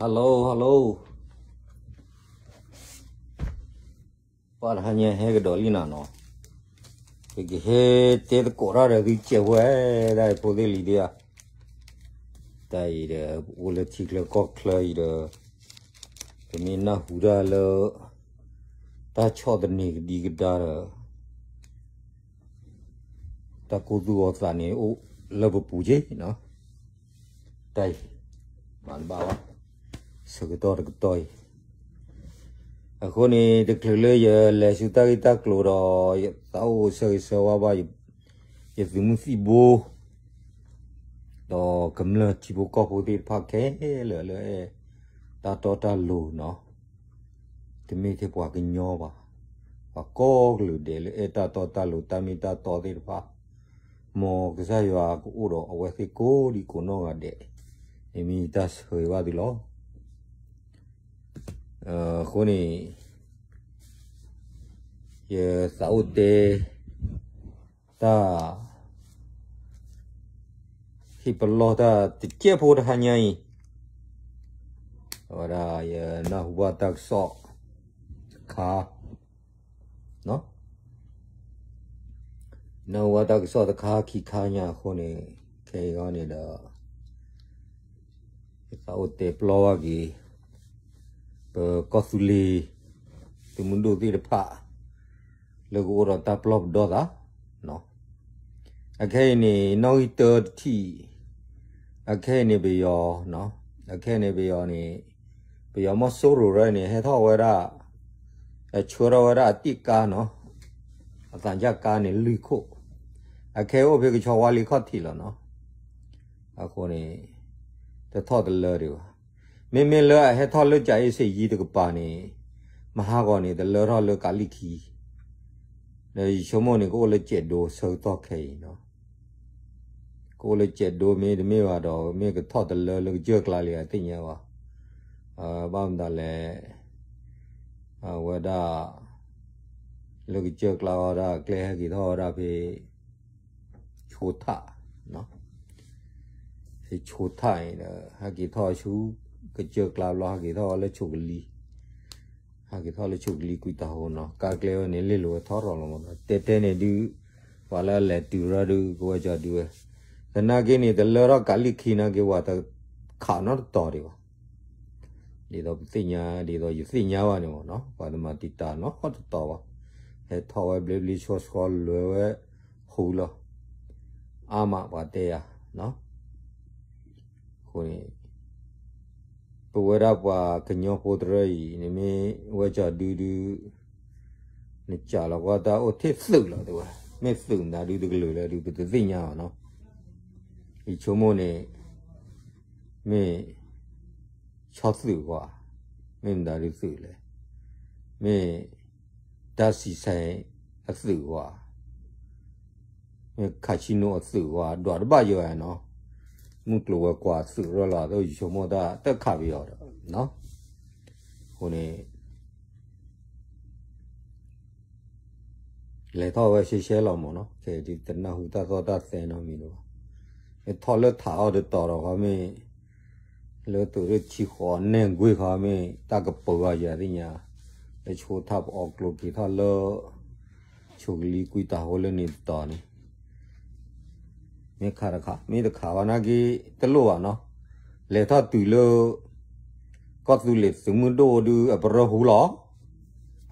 Hello hello, ပှၤတဟါညါဟဲကဒီးလံနၤနီၤ, ယကဟဲတဲသကိးတၢ်ဒီးသုစဲးဝဲဒၣ်ဖိသ့ၣ်လံၤဒံဧါ, တၢ်အံၤဒီး အိၣ်လၢထံချၢကီၢ်ချၢအံၤဒီး ပမ့ၢ်နၢ်ဟူတၢ်လၢ တၢ်ဆီၣ်သနံးကဒံကဒါဒီး တၢ်ကိၢ်သူၣ်အီၤသးန့ၣ်အိၣ်လၢပပူၤက့နီၤ, တၢ်အံၤ မၤတဘၣ်ဘၣ်, ဆၢကတီၢ်တကတီၢ်အံၤ, အဃိန့ၣ် တချုးလၢယလဲၤဆူတၢ်ဂ့ၢ်တၢ်ကျိၤဒီး ယသးအိၣ်ဆၢဂ့ၤဆၢဝါဘၣ် ယသုးမုၢ်သံၣ်ဘိ ဒီးကမျၢၢ်ထံဖိကီၢ်ဖိသ့ၣ်တဖၣ်ခဲလၢာ်လၢအဲၣ်တၢ်တီတၢ်လိၤနီၤ, တမ့ၢ်ထဲပှၤကညီဘၣ်, ပှၤကိးကလုာ်ဒဲးလၢအဲၣ်တၢ်တီတၢ်လိၤ တၢ်မ့ၢ်တၢ်တီသ့ၣ်တဖၣ်, မ်ကစၢ်ယွၤကအိၣ်ဒီးအဝဲသ့ၣ်ကိးဒံကိးနီၢ်ဂၤဒဲး, မ့ၢ်ယတၢ်ဆၢဂ့ၤဘၣ်သုလီၤ. အဃိန့ၣ် ယသးအိၣ်တဲ တၢ် ဟ့ၣ်ပလီၢ်တၢ်တကဲးဖိတဟါညါအံၤ, အဝဲဒၣ်ယနၢ်ဟူဘၣ်တၢ်ကစီၣ်တခါ, နၢ်ဟူဘၣ်တၢ်ကစီၣ်တခါခံခါညါအဃိန့ၣ်, ခဲအံၤဂီၢ်န့ၣ်ဒီး ယသးအိၣ်တဲပလီၢ်ဘၣ်က့ၤ ပကီၢ်သူလ့ၤ သုးမုၢ်ဒိၣ်သ့ၣ်တဖၣ် လၢကအိၣ်ဒီးတၢ်ပလီၢ်ပဒီသး, အခဲအံၤန့ၣ် နီၣ်ဂံၢ်တၢတထံၣ်, အခဲအံၤန့ၣ်ပယီၤ, အခဲအံၤန့ၣ်ပယီၤန့ၣ်, ပယီၤမီၢ်စိရိၤရၢန့ၣ် ဟဲထီၣ်ဝဲဒၣ်, ဆှၢထီၣ်ဝဲဒၣ်အတံၢ်ကါနီၤ, အသးစၢ်ကါန့ၣ်လွံၢ်ခိၣ်, အခဲအံၤအိၣ်ဖဲကဆီဝါလ့ခီၣ်ထံးလီၤနီၤ, အဃိန့ၣ် တထီၣ်တလၢဒံးဘၣ်. မ့မ့ၢ်လၢအဟဲထီၣ်လၢကၠၤအ့စ့ၣ်ယံၤတကပၤန့ၣ်, မဟါဂီၤန့ၣ် တလၢထီၣ်လၢကးလံၢ်ခံ, ဒီးယဆိကမိၣ်န့ၣ် ကအိၣ်လၢကၠဲးဒိဆၢကတီၢ်ခဲအံၤနီၤ, ကအိၣ်လၢကၠဲးဒိမ့ၢ်တမ့ၢ်ဘၣ်ဒီး မ့ၢ်ကထီၣ်တလၢလၢကစၢၢ်ကျါလံဧါသ့ၣ်ညါဘၣ်, ဘၣ်မတၤလဲၣ်, အဝဲဒၣ် လၢကစၢၢ်ကျါဝဲဒၣ် ကျဲဟဲက့ၤထီၣ်ဝဲဒၣ်ဖဲ ဆိထၣ်, ဖဲဆိထၣ်အံၤဒီး ဟဲက့ၤထီၣ်ဆူ ကစၢၢ်ကျါဘျီ ဟဲက့ၤထီၣ်ဝဲလၢဆိကလံၤ, ဟဲက့ၤထီၣ်လၢဆိကလံၤကွံာ်တၢ်ဟိနီၤ, ကါကျဲဝဲန့ၣ် လ့ၢ်လိာ်ဝဲထီရီၤလီၤမး, တဲတဲန့ၣ်ဒုး ပှၤလၢအလဲၤတုၤရၢဒုး ကဝဲကၠီဒုးဝဲ, သနာ်က့န့ၣ် တလၢထီၣ်ကးလံၢ်ခံနာ်က့ ပှၤတခးနီတတီၤဒံးဘၣ် ဒ်သိးပသ့ၣ်ညါ ဒ်သိးယသ့ၣ်ညါဘၣ်န့ၣ်မးနီၤ, ပှၤတမၤတံာ်တာ်နီတတီၤဘၣ်, ဟဲထီၣ်ဝဲဘျ့ဘျ့ဆှီဆှီလွဲဝဲဟူလီၤ, အါမးပှၤတဲယၤ, အဃိန့ၣ် ပဝဲဒၣ်ပှၤကညီဖိတရၢအံၤ နမ့ၢ်ဝဲကၠီဒုဒု နစၢ်လီၤကွၢ်တၢ်အိၣ်ထဲသုးလီၤတဲဝဲ, မ့ၢ်သုးမတၤဒုတကလုာ်လၢဒု ပတသ့ၣ်ညါဘၣ်နီၤ, ယဆိကမိၣ်န့ၣ် မ့ၢ် ဆီသုးကွၢ်, မ့ၢ်မတၤဒုသုးလဲၣ်, မ့ၢ် တၢ်စံးဆဲးအသုးကွၢ်, မ့ၢ်ခးဆံနိအသုးကွၢ် ဒွးတဘၣ်ယိာ်နီၤ, မုၢ်ကျိၤဝဲၤကွာ်သုးရၢလီၤ တယဆိကမိၣ်တၢ်တခးပယီၤဒီး, အဃိန့ၣ် လဲၤထီၣ်ဝဲရှဲရှဲလီၤမးနီၤ, ခဲအံၤတနၢ်ဟူတၢ်သီၣ်တၢ်သဲနီတမံၤလၢၤဘၣ်, မ့ၢ်ထီၣ်လၢထးအီၤတတီၤဒီးခီမ့ၢ် လၢသုးရ့ၣ်ဆံဃိးနဲၣ်ကွ့ၢ်ခီမ့ၢ် တၢ်ကပၢၤအီၤယၤသ့ၣ်ညါ, လၢဆိထၣ်ပအီကျိၤက့ၤထီၣ်လၢ ဆိကလံၤကွံာ်တၢ်ဟိလၢန့ၣ်တတီၤန့ၣ် မ့ၢ်ခးတခး မ့ၢ်တခးဘၣ်နာ်က့ တလိၣ်ဘၣ်နီၤ, လဲၤထီၣ်တုၤလၢ ကီၢ်သူလ့ၤသုးမုၢ်ဒိၣ်ဒု အပရၢဟူလီၤ,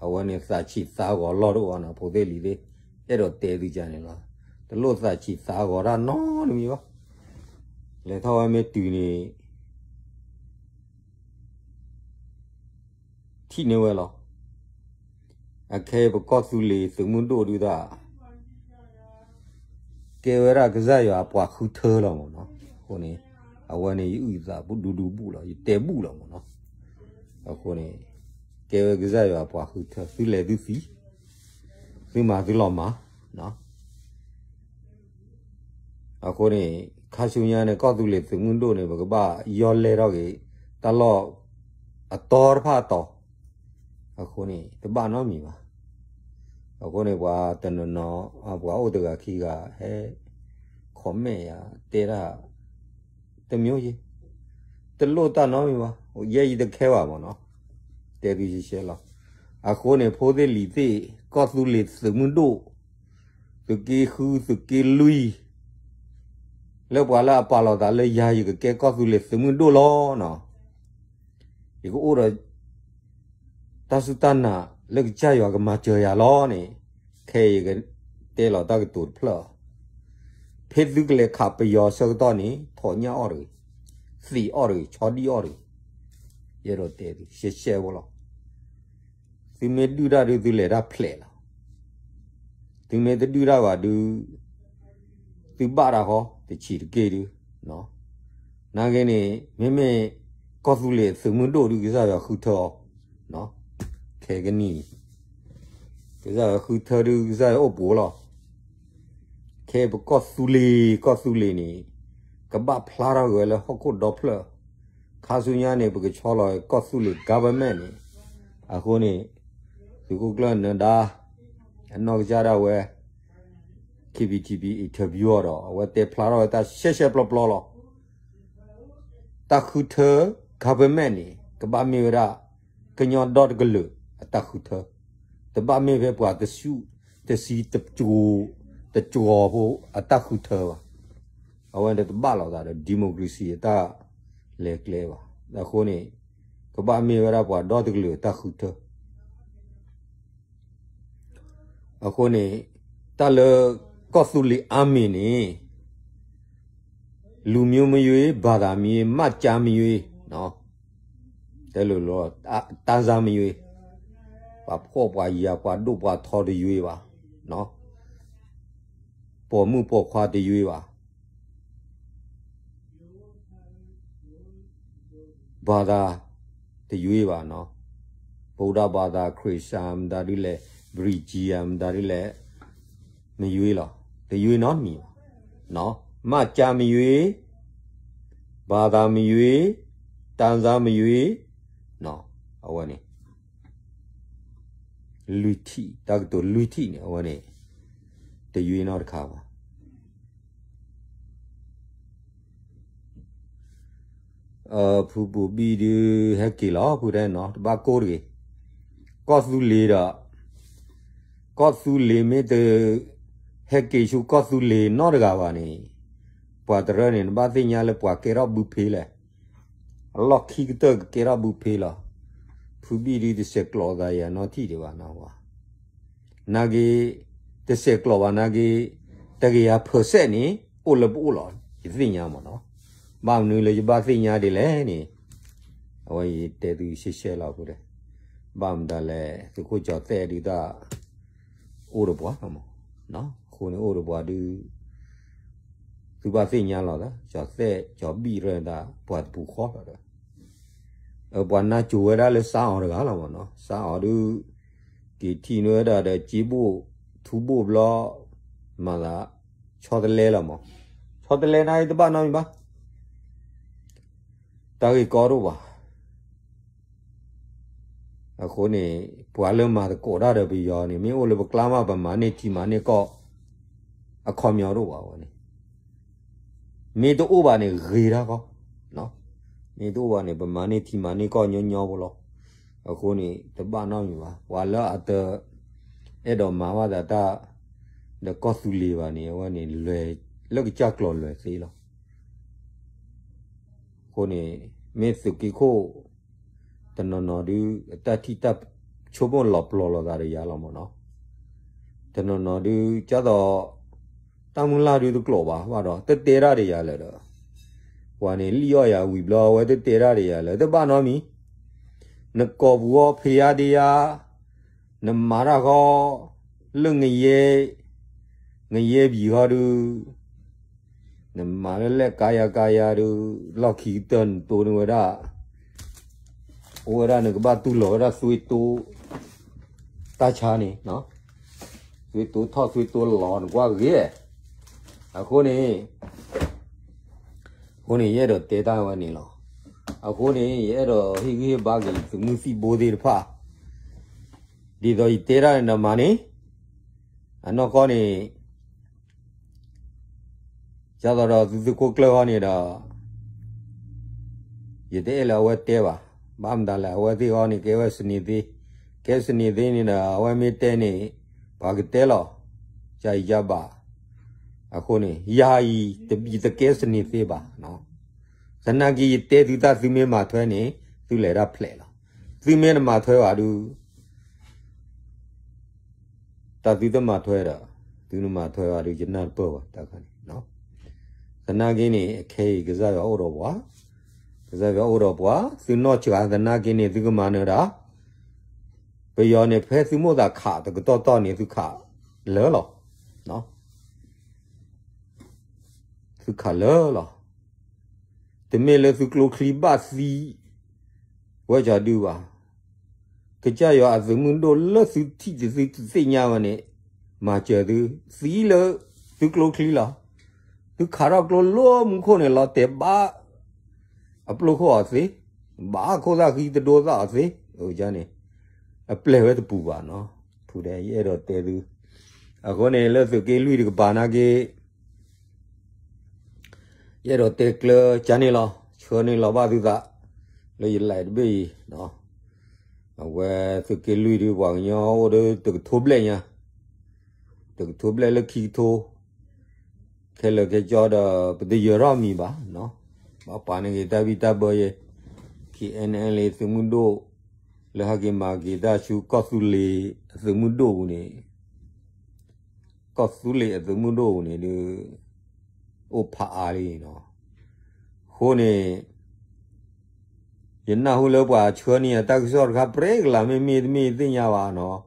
အဝဲန့ၣ်သးဆံးသးဂီၤလီၢ်တအိၣ်ဘၣ်နီၤ, ဖိသ့ၣ်လံၤသ့ၣ် အဲၣ်ဒိးတဲသုကန့ၣ်လီၤ, တလိၣ်သးဆံးသးဂီၤတၢ်နီတမံၤဘၣ်, လဲၤထီၣ်ဝဲမ့ၢ်တုၤန့ၣ် ထံၣ်န့ၢ်ဝဲလီၤ. အခဲအံၤပကီၢ်သူလ့ၤသုးမုၢ်ဒိၣ်ဒုတၢ် ကဲဝဲဒၣ်ကစၢ်ယွၤအပှၤဃုထၢလီၤမးနီၤ. အဃိန့ၣ် အဝဲန့ၣ်ယအုၣ်ယသးဒူဒူဘူၣ်လီၤ, ယတဲဘူၣ်လီၤမးနီၤ. အဃိန့ၣ် ကဲဝဲကစၢ်ယွၤအပှၤဃုထၢ သုလဲၤသုသံ, သုမၤသုလီၤမၤ အဃိန့ၣ် ခါဆူညါန့ၣ် ကီၢ်သူလ့ၤသုးမုၢ်ဒိၣ်န့ၣ် ပကဘၣ်ယီၢ်လဲၢ်ထီၣ်က့ၤ တၢ်လီၢ်အတီတဖၣ်အတီၤ, အဃိန့ၣ် တဘၣ်နီတမံၤဘၣ်. အဃိန့ၣ် ပှၤတနီၤနီၤ ပှၤအိၣ်တဂၤခံဂၤ ဟဲ comment ယၤ တဲတၢ် တမျိုးယဲ တလိၣ်တၢ်နီတမံၤဘၣ်. ယဲယတခဲဘၣ်မ့ၢ်နီၤ, တဲသုရှဲရှဲလီၤ. အဃိန့ၣ် ဖိသ့ၣ်လံၤသ့ၣ် ကီၢ်သူလ့ၤသုးမုၢ်ဒိၣ်, သုးက့ဃု သုးက့လွံၢ်, လၢပှၤလၢအပာ်လီၤသးလၢယၤ ယကကဲကီၢ်သူလ့ၤသုးမုၢ်ဒိၣ်လီၤနီၤ. ယကအိၣ်ဒီး တၢ်စူၢ်တၢ်နာ်လၢကစၢ်ယွၤကမၤစၢၤယၤလီၤန့ၣ်, ခဲအံၤယကတဲလီၤတၢ်ကတိၤတဖျၢၣ်အီၤ, ဖဲသုကလဲၤခးပယီၤဆၢကတီၢ်န့ၣ် ထိးညၣ်အီၣ်တဂ့ၤ, သံးအီၣ်တဂ့ၤ, ဆီဒံၣ်အီၣ်တဂ့ၤ, ယအဲၣ်ဒိးတဲသုရှဲရှဲဖိလီၤ. သုမ့ၢ်ဒုၣ်တၢ်ဒုး သုလဲၤတၢ်ဖျဲးလီၤ. သုမ့ၢ်တဒုၣ်တၢ်ဘၣ်ဒုး သုဘၣ်တၢ်ဃီ တဆံးတက့ၢ်ဒုး, နာ်က့န့ၣ် မ့မ့ၢ်ကီၢ်သူလ့ၤသုးမုၢ်ဒိၣ်ဒုး ကစၢ်ယွၤဃုထၢအီၤ, ခဲကနံၣ်အံၤ ကစၢ်ယွၤဃုထၢဒုး ကစၢ်ယွၤအိၣ်ပူၤလီၤ. ခဲပကီၢ်သူလ့ၤ ကီၢ်သူလ့ၤန့ၣ် ကဘၣ်ဖျါထီၣ်က့ၤဝဲလၢဟီၣ်ခိၣ်ဒီဖျၢၣ်, ခါဆူညါန့ၣ် ပကဆီလီၤကီၢ်သူလ့ၤ government န့ၣ်, အဃိန့ၣ် သုးခိၣ်ကျၢၢ်နၢၤဒါ အနီၢ်ကစၢ်ဒၣ်ဝဲ K B T V interview အီၤဒီး အဝဲတဲဖျါထီၣ်ဝဲတၢ်ရှဲရှဲပျီပျီလီၤ. တၢ်ဃုထၢ government န့ၣ် ကဘၣ်မ့ၢ်ဝဲဒၣ် ကညီဒီတကလုာ်အတၢ်ဃုထၢ, တဘၣ်မ့ၢ်ဖဲပှၤတဆူၣ်တဆံတကၠိၤဖိအတၢ်ဃုထၢဘၣ်. အဝဲန့ၣ်တဘၣ်လိာ်သးဒီး democracy အတၢ်လဲၤကျဲဘၣ်. အဃိန့ၣ် ကဘၣ်မ့ၢ်ဝဲဒၣ်ပှၤဒီတကလုာ်အတၢ်ဃုထၢ အဃိန့ၣ် တၢ်လၢကီၢ်သူလ့ၤအါမံၤန့ၣ် လူမျိုးမရွေး ဘာသာမရွေး မှတ်ကြားမရွေး တဲလိၤလိၤ တန်းစားမရွေး ပှၤဖှီၣ်ပှၤယာ် ပှၤဒိၣ်ပှၤထီတရွေးဘၣ်, ပိာ်မုၣ်ပိာ်ခွါတရွေးဘၣ် ဘာသာတရွေးဘၣ်နီၤ, ဗုဒ္ဓဘာသာ ခရစ်ယာန် မတၤဒ်လဲၣ် ဘြံၤကံယၤ မတၤဒ်လဲၣ် မရွေးလီၤ, တရွေးနီတမံၤဘၣ်, မှတ်ကြားမရွေး, ဘာသာမရွေး, တန်းစားမရွေး, အဝဲန့ၣ် လွံၢ်ထံၣ် တၢ်ကတိၤလွံၢ်ထံၣ်န့ၣ် အဝဲန့ၣ် တရွေးနီတခါဘၣ်. ဖုဘိၣ်ဘံၣ်ဒုး ဟဲက့ၤလီၤ ဖုတဲနီၤ တဘၣ်ကိၢ်တဂ့ၤ, ကီၢ်သူလ့ၤဒီး ကီၢ်သူလ့ၤမ့ၢ်တ ဟဲက့ၤဆူကီၢ်သူလ့ၤနီတဂၤဘၣ်န့ၣ် ပှၤတရၢန့ၣ် နဘၣ်သ့ၣ်ညါလၢပှၤကဲထီၣ်ဘုဖ့လဲၣ်, အလီၢ်ခံကတၢၢ်ကကဲထီၣ်ဘုဖ့လီၤ. ဖုဘံၣ်ဒုးတဆဲးကျိးသးယၤနီထံၣ်ဒံးဘၣ်နီၤဝဲ နာ်က့ တဆဲးကျိးဘၣ်နာ်က့ တကယၤ percent န့ၣ် အိၣ်လၢပအိၣ်လီၤ ယသ့ၣ်ညါမ့ၢ်နီၤ, ဘၣ်မနုၤလၢယဘၣ်သ့ၣ်ညါဒ်လဲၣ်န့ၣ် အဝဲယတဲသုရှဲရှဲလီၤဖုတဲ, ဘၣ်မတၤလဲၣ် သုးခိၣ်ကၠီၤသဲၣ်ဒုးတၢ် အိၣ်ဒီးပှၤလီၤမး, အဃိန့ၣ်အိၣ်ဒီးပှၤဒုး သုဘၣ်သ့ၣ်ညါလီၤသး ကၠီၤသဲၣ်ကၠီၤဘံၣ်ရၢၢ်ဒၣ် ပှၤတပူၤဃီလီၤဒီး ပှၤနါစိၤဝဲဒၣ်လၢစါအီၤတဂၤလီၤမးနီၤ, စါအီၤဒုး က့ၤထံၣ်န့ၢ်ဝဲဒၣ်ဒီး က့ဘိၣ်ထူဘိၣ်ဘျီ မၤသး ဆီတလဲလီၤမး, ဆီတလဲန့ၣ်တဘၣ်နီတမံၤဘၣ် တၢ်ဂ့ၢ်ကီဒိၣ်ဘၣ်. အဃိန့ၣ် ပှၤလၢမၤသကိးတၢ်ဒီးပယီၤန့ၣ် မ့ၢ်အိၣ်လၢပကျါမး ပမၤန့ၢ်ထံမၤန့ၢ်ကီၢ် အခီပညီဒိၣ်ဘၣ်ဝဲန့ၣ်, မ့ၢ်တအိၣ်ဘၣ်န့ၣ် ဂ့ၤတၢ်ကီ, မ့ၢ်တအိၣ်ဘၣ်န့ၣ် ပမၤန့ၢ်ထံမၤန့ၢ်ကီၢ်ညီညီဖိလီၤ. အဃိန့ၣ် တဘၣ်နီတမံၤဘၣ် ပှၤလၢအတ အဲၣ်ဒိးမၤဘၣ်သးတၢ် ဒီးကီၢ်သူလ့ၤဘၣ်န့ၣ် အဝဲန့ၣ် လၢကစၢ်ကျိာ်လွဲၤသ့လီၤ. အဃိန့ၣ် မ့ၢ်သုးက့ခိၣ် တနီၤနီၤဒုး အတၢ်ထံၣ်တၢ်ဆိကမိၣ်လီၤပျီၢ်လိာ်သးဒီးယၤလီၤမးနီၤ, တနီၤနီၤဒုး ကၢ်သိး တၢ်မုၢ်လၢ်ဒုးတကျိာ်ဘၣ် ဘၣ်ဒီး တတဲတၢ်ဒီးယၤလၢာ်ဒီး ပှၤန့ၣ်လံၣ်အီၣ်ယၤဝံၤဘျီ အဝဲတတဲတၢ်ဒီးယၤလၢာ် တဘၣ်နီတမံၤ, နကိာ်ပူၤအီၤဖံးယါဒ့ယါ နမၤတၢ်ဃီ လၢငရဲ ငရဲပံၤဃီဒုး နမၤလၢလဲၣ်ကါယါကါယါဒုး လီၢ်ခံကတၢၢ်နတိၢ်န့ၢ်ဝဲဒၣ် အိၣ်ဝဲဒၣ်နကဘၣ်တူၢ်လိာ်ဝဲဒၣ်သွ့တိ တၢ်ဆါန့ၣ် သွ့တိထီၣ်သွ့တိလီၤနကွၢ်ဂ့ၤ, အဃိန့ၣ် အဃိန့ၣ် ယအဲၣ်ဒိးတဲတၢ်ဝဲန့ၣ်လီၤ. အဃိန့ၣ် ယအဲၣ်ဒိးဟ့ၣ်ဂံၢ်ဟ့ၣ်ဘါက့ၤသုးမုၢ်သံၣ်ဘိသ့ၣ်တဖၣ် ဒ်သိးယတဲတၢ်န့ၣ်ဒီးမၤန့ၣ်, အနီၢ်ကီၢ်န့ၣ် ကၢ်သိးဒီးသုးခိၣ်ကျၢၢ်ဃီန့ၣ်ဒီး ယတအဲၣ်လၢအဝဲတဲဘၣ်, ဘၣ်မတၤလဲၣ် အဝဲသ့ၣ်အီၤန့ၣ် ကဲဝဲစနေသေး, ကဲစနေသေးန့ၣ်ဒီး အဝဲမ့ၢ်တဲန့ၣ် ပှၤကတဲလီၤ, ကယံကဘၣ်, အဃိန့ၣ် ယၤအံၤ ယတကဲစနေသေးဘၣ်, သနာ်က့ယတဲသုတၢ် သုမ့ၢ်မၤထွဲန့ၣ် သုလဲၤဒၣ်ဖျဲးလီၤ, သုမ့ၢ်တမၤထွဲဘၣ်ဒုး တၢ်သုတမၤထွဲဒီး သုနမၤထွဲဘၣ်ဒုး ယနၢ်တပၢၢ်ဘၣ်တၢ်ခါန့ၣ်, သနာ်က့န့ၣ် အခဲအံၤကစၢ်ယွၤအိၣ်ဒီးပှၤ, ကစၢ်ယွၤအိၣ်ဒီးပှၤ, သုနီၢ်စှၤသနာ်က့န့ၣ် သုကမၤနၢၤဒၣ်, ပယီၤန့ၣ် ဖဲသုမိၣ်သးခးတကတီၢ်တီၢ်န့ၣ် သုခးလၢာ်လီၤ, သုခးလၢာ်လီၤ, တမ့ၢ်လၢသုကျိချံဘၣ်သံ ဝဲကီၤဒုးဘၣ်, ကစၢ်ယွၤအသုးမုၢ်ဒိၣ်လၢသုထံၣ်တသုသ့ၣ်ညါဝဲန့ၣ် မၤစၢၤသု, သံလၢသုကျိချံလီၤ, သုခးထီၣ်ကျိလၢမူခိၣ်န့ၣ် လီၤတဲာ်ဘၣ် အပျိၢ်ခိၣ်အီၤသ့, ဘၣ်ခိၣ်သၣ်ဃံတဒိသၣ်အီၤသ့, န့ၣ် အပျဲၢ်ဝဲတပူၤဘၣ်နီၤ, ဖုဒဲ ယအဲၣ်ဒိးတဲသု, အဃိန့ၣ် လၢသုးက့လွံၢ်တကပၤနာ်က့ ယအဲၣ်ဒိးတဲကျၢၤကန့ၣ်လီၤ, ဆှၢန့ၢ်လီၤဘၣ်သုသး လၢယလဲၤတဘ့ၣ်အံၤ, အဝဲသုးက့လွံၢ်ဒုးပှၤကညီအိၣ်ဒီးတကထိဘျဲၣ်ညါ, တကထိဘျဲၣ်လၢခံကထိ, ခဲလၢာ်ခဲကၠီဒီး ပတယၢၤထီၣ်မံၤဘၣ်, ဘၣ်ပာ်န့ၢ်က့ၤတၢ်ဘံၣ်တၢ်ဘၢယဲ, ခံအဲၣ်နအဲၣ်လၢသုးမုၢ်ဒိၣ်, လၢဟဲက့ၤမၤက့ၤတၢ်ဆူကီၢ်သူလ့ၤအသုးမုၢ်ဒိၣ်ပူၤန့ၣ် ကီၢ်သူလ့ၤအသုးမုၢ်ဒိၣ်ပူၤန့ၣ်ဒုး အိၣ်ဖးအါလံနီၤ, အဃိန့ၣ် ယနၢ်ဟူလၢပှၤဆှၢန့ၢ်အတၢ်ကစီၣ်တခါ ပြဲကလၤမ့မ့ၢ်တမ့ၢ်သ့ၣ်ညါဘၣ်နီၤ,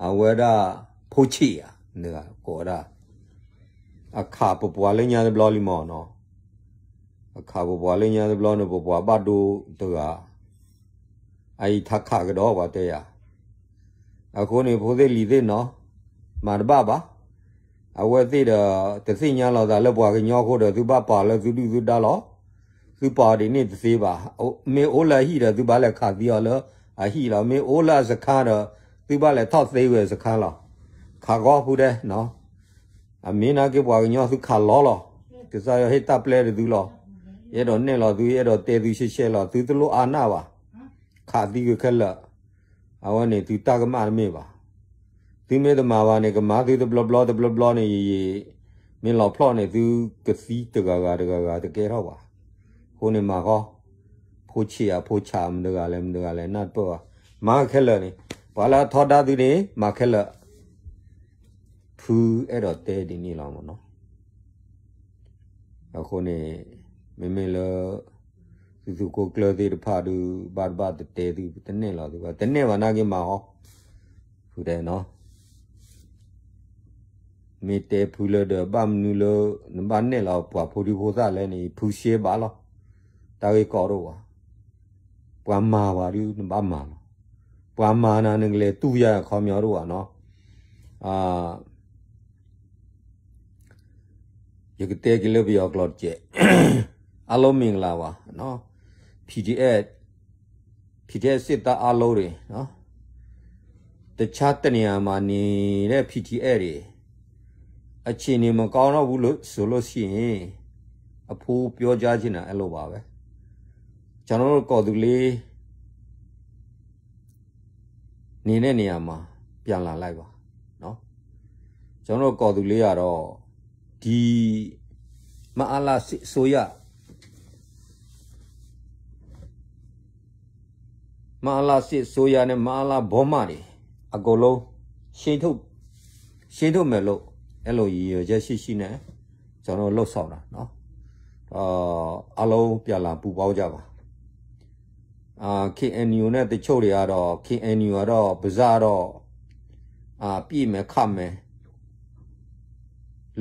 အဝဲဒၣ် ဖိဆံးဧါ, ကိးဝဲဒၣ် အခးပပှၤလၢညါတဘျီလံမီၢ်နီၤ, အခးပပှၤလၢညါတဘျီန့ၣ် ပပှၤဘၣ်ဒိတဂၤ အအံၤထးခးကဒီးပှၤတဲယၤ, အဃိန့ၣ် ဖိသ့ၣ်လံၤသ့ၣ်နီၤ, မၤတဘၣ်ဘၣ်, အဝဲသ့ၣ်ဒီး တသ့ၣ်ညါလီၤသးလၢပှၤကညီအဃိဒီး သုဘၣ်ပာ်လၢသုဒုၣ်သုဒါလီၤ, သုပာ်အီၤဒ်န့ၣ်တသ့ဘၣ်, မ့ၢ်အိၣ်လၢအဟံၣ်ဒီး သုဘၣ်လဲၤခးသံအီၤလၢအဟံၣ်လီၤ, မ့ၢ်အိၣ်လၢအစခါဒီး သုဘၣ်လဲၤထီၣ်သ့ဝဲစခါလီၤ, ခးဂီၤဖုဒဲးနီၤ အမ့ၢ်နာ်က့ပှၤကညီသုခးလီၤလီၤ, ကစၢ်ယွၤဟ့ၣ်တၢ်ပျဲတသုလီၤ, ယအဲၣ်ဒိးနဲၣ်လီၤသု ယအဲၣ်ဒိးတဲသုရှဲရှဲလီၤ, သုတလိၣ်အါနၢ်ဘၣ်, ခးသံဂ့ၤခဲလၢာ်, အဝဲန့ၣ်သုတၢ်ကမၣ်တမ့ၢ်ဘၣ်, သုမ့ၢ်တမၤဘၣ်န့ၣ် ကမၤသုတဘျီဘျီတဘျီဘျီန့ၣ် ယယံာ် မ့ၢ်လီၤဖျီၣ်န့ၣ် သုကသံတဂၤဂၤတဂၤဂၤတကဲထီၣ်ဘၣ်, အဃိန့ၣ်မၤဃီ, ဖိဆံးအဖိဆံးမတဂၤလဲၣ်မတဂၤလဲၣ်နၢ်တပၢၢ်ဘၣ်, မၤခဲလၢာ်န့ၣ်, ပှၤလၢအထီဒါသုန့ၣ် မၤခဲလၢာ် ဖုအဲၣ်ဒိးတဲဒ်န့ၣ်လီၤမ့ၢ်နီၤ, အဃိန့ၣ် မ့မ့ၢ်လၢ သုသုးခိၣ်ကျၢၢ်သ့ၣ်တဖၣ်ဒုး ဘၣ်တဘၣ်တတဲသု တနဲၣ်လီၤသုဘၣ် တနဲၣ်ဘၣ်နာ်က့မၤအီၤ, ဖုတဲနီၤ, မ့ၢ်တဲဖုလၢဒီး ဘၣ်မနုၤလၢ နဘၣ်နဲၣ်လီၤပှၤဖိဒံဖိသၣ်လဲၣ်န့ၣ် ဖုရှဲဘၣ်လီၤ, တၢ်ဂ့ၢ်ကီဒိၣ်ဘၣ်, ပှၤမၤဘၣ်ဒုး နဘၣ်မၤလီၤ, ပှၤမၤနၤနကလဲၤတူၢ်ယၤအခီပညီဒိၣ်ဘၣ်နီၤ, ယကတဲက့ၤလၢပယီၤကျိာ်တကဲး, အားလုံးမင်္ဂလာပါ, PDF, PDF စစ်သားအားလုံးတွေ, တခြားတနေရာမှာနေတဲ့ PDF တွေ အခြေအနေမကောင်းတော့ဘူးလို့ဆိုလို့ရှိရင် အဖိုးပြောကြားချင်တာအဲ့လိုပါပဲ, ကျွန်တော်တို့ကော်သူလေး နေတဲ့နေရာမှာ ပြန်လာလိုက်ပါနော်, ကျွန်တော်တို့ကော်သူလေးကတော့ ဒီ မအလစစ်အစိုးရ မအလစစ်အစိုးရနဲ့ မအလဗိုလ်မှူးတွေ အကုန်လုံး ရှင်းထုတ် ရှင်းထုတ်မယ်လို့ အဲ့လိုရည်ရွယ်ချက်ရှိရှိနဲ့ ကျွန်တော်တို့လုပ်ဆောင်တာနော်, အာ အားလုံးပြန်လာပူးပေါင်းကြပါ, အာ KNU နဲ့တချို့တွေကတော့ KNU ကတော့ပါးစပ်ကတော့ အာ ပစ်မယ် ခတ်မယ်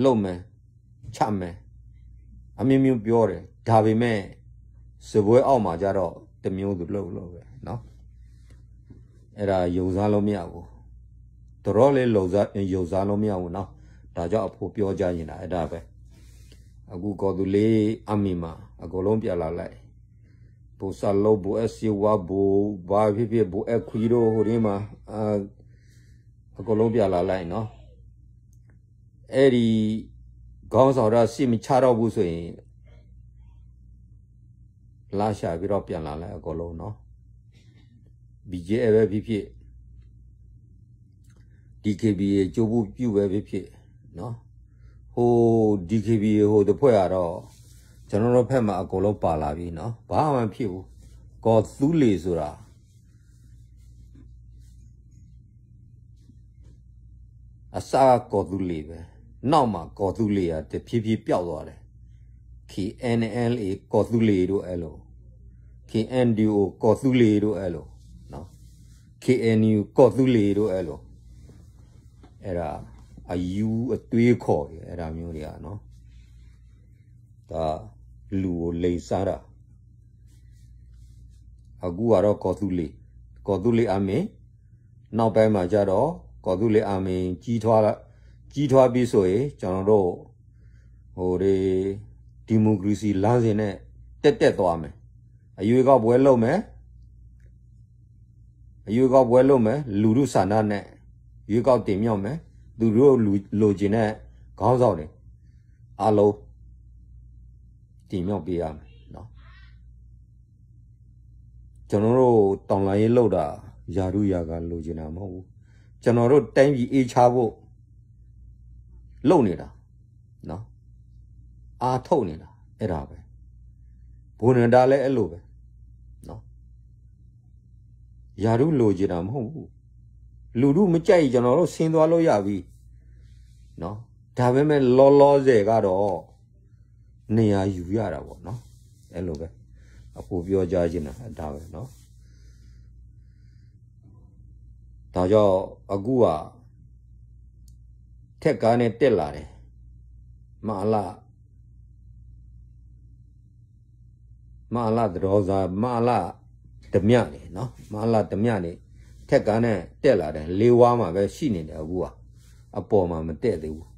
လုပ်မယ် ချမယ် အမျိုးမျိုးပြောတယ်, ဒါပေမဲ့ စားပွဲအောက်မှာကျတော့ တစ်မျိုးသူလုပ်လုပ်ပဲနော်, အဲ့ဒါယုံစားလို့မရဘူး, တော်တော်လေးယုံစား ယုံစားလို့မရဘူးနော်, ဒါကြောင့်အဖိုးပြောကြားနေတာ အဲ့ဒါပဲ, အခုကော်သူလေးအမည်မှာ အကုန်လုံးပြန်လာလိုက်, ဘိုစလုံး ဘိုအဲၣ်စ့ဝါ ဘို ဘာဖြစ်ဖြစ် ဘိုအဲၣ်ခွံတို့ ဟိုနေ့မှာ အာ အကုန်လုံးပြန်လာလိုက်နော်, အဲ့ဒီခေါင်းဆောင်တော့ စိတ်မချတော့ဘူးဆိုရင် လမ်းရှာပြီးတော့ပြန်လာလိုက်အကုန်လုံးနော်, BGF ပဲဖြစ်ဖြစ်, DKBA ကၠိပူၤပျူၣ်ပဲဖြစ်ဖြစ်, ဟို DKBA ဟိုတဖွဲ့อ่ะတော့ ကျွန်တော်တို့ဘက်မှာအကုန်လုံးပါလာပြီနော်, ဘာမှမဖြစ်ဘူး. ကီၢ်သူလ့ၤဆိုတာ အစကီၢ်သူလ့ၤပဲ, နောက်မှာကီၢ်သူလ့ၤကတဖြည်းဖြည်းပျောက်သွားတယ်. KNLA ကီၢ်သူလ့ၤတို့အဲလို, KNDO ကီၢ်သူလ့ၤတို့အဲလို, KNU ကီၢ်သူလ့ၤတို့အဲလို, အဲ့ဒါ အယူအသွေးခေါ်တွေ အဲ့ဒါမျိုးတွေကနော်, ဒါလူကိုလိမ်စားတာ. အခုကတော့ကီၢ်သူလ့ၤ, ကီၢ်သူလ့ၤ army, နောက်ပိုင်းမှာကျတော့ ကီၢ်သူလ့ၤ army ကြီးထွားလာ, ကြီးထွားပြီးဆိုရင် ကျွန်တော်တို့ ဟိုဒီ ဒီမိုကရေစီလမ်းစဉ်နဲ့ တက်တက်သွားမယ်. အရွေးကောက်ပွဲလုပ်မယ်. အရွေးကောက်ပွဲလုပ်မယ်. လူထုဆန္ဒနဲ့ ရွေးကောက်တင်မြှောက်မယ်. သူတို့လူ, လိုချင်တဲ့ခေါင်းဆောင်တွေ အားလုံး တင်မြှောက်ပေးရမယ်နော်. ကျွန်တော်တို့တော်လှန်ရေးလုပ်တာ ရာထူးရာကာလိုချင်တာမဟုတ်ဘူး. ကျွန်တော်တို့တိုင်းပြည်အေးချမ်းဖို့ လုပ်နေတာနော်, အားထုတ်နေတာ အဲ့ဒါပဲ. ဗိုလ်နဒါလည်းအဲ့လိုပဲနော်, ရာထူးလိုချင်တာမဟုတ်ဘူး. လူထုမကြိုက်ရင်ကျွန်တော်တို့ဆင်းသွားလို့ရပြီနော်. ဒါပေမဲ့လောလောဆယ်ကတော့ နေရာယူရတာပေါ့နော်. အဲ့လိုပဲ, အခုပြောကြားချင်တာ ဒါပဲနော်. ဒါကြောင့်အခုက ထက်ကန်းနဲ့တက်လာတယ်. မအလ မအလသရောစာ, မအလတမျှန့ၣ်နော်, မအလတမျှန့ၣ် ထက်ကန်းနဲ့တက်လာတယ်. လေးဝါမှာပဲရှိနေတယ်အခုက, အပေါ်မှာမတက်သေးဘူး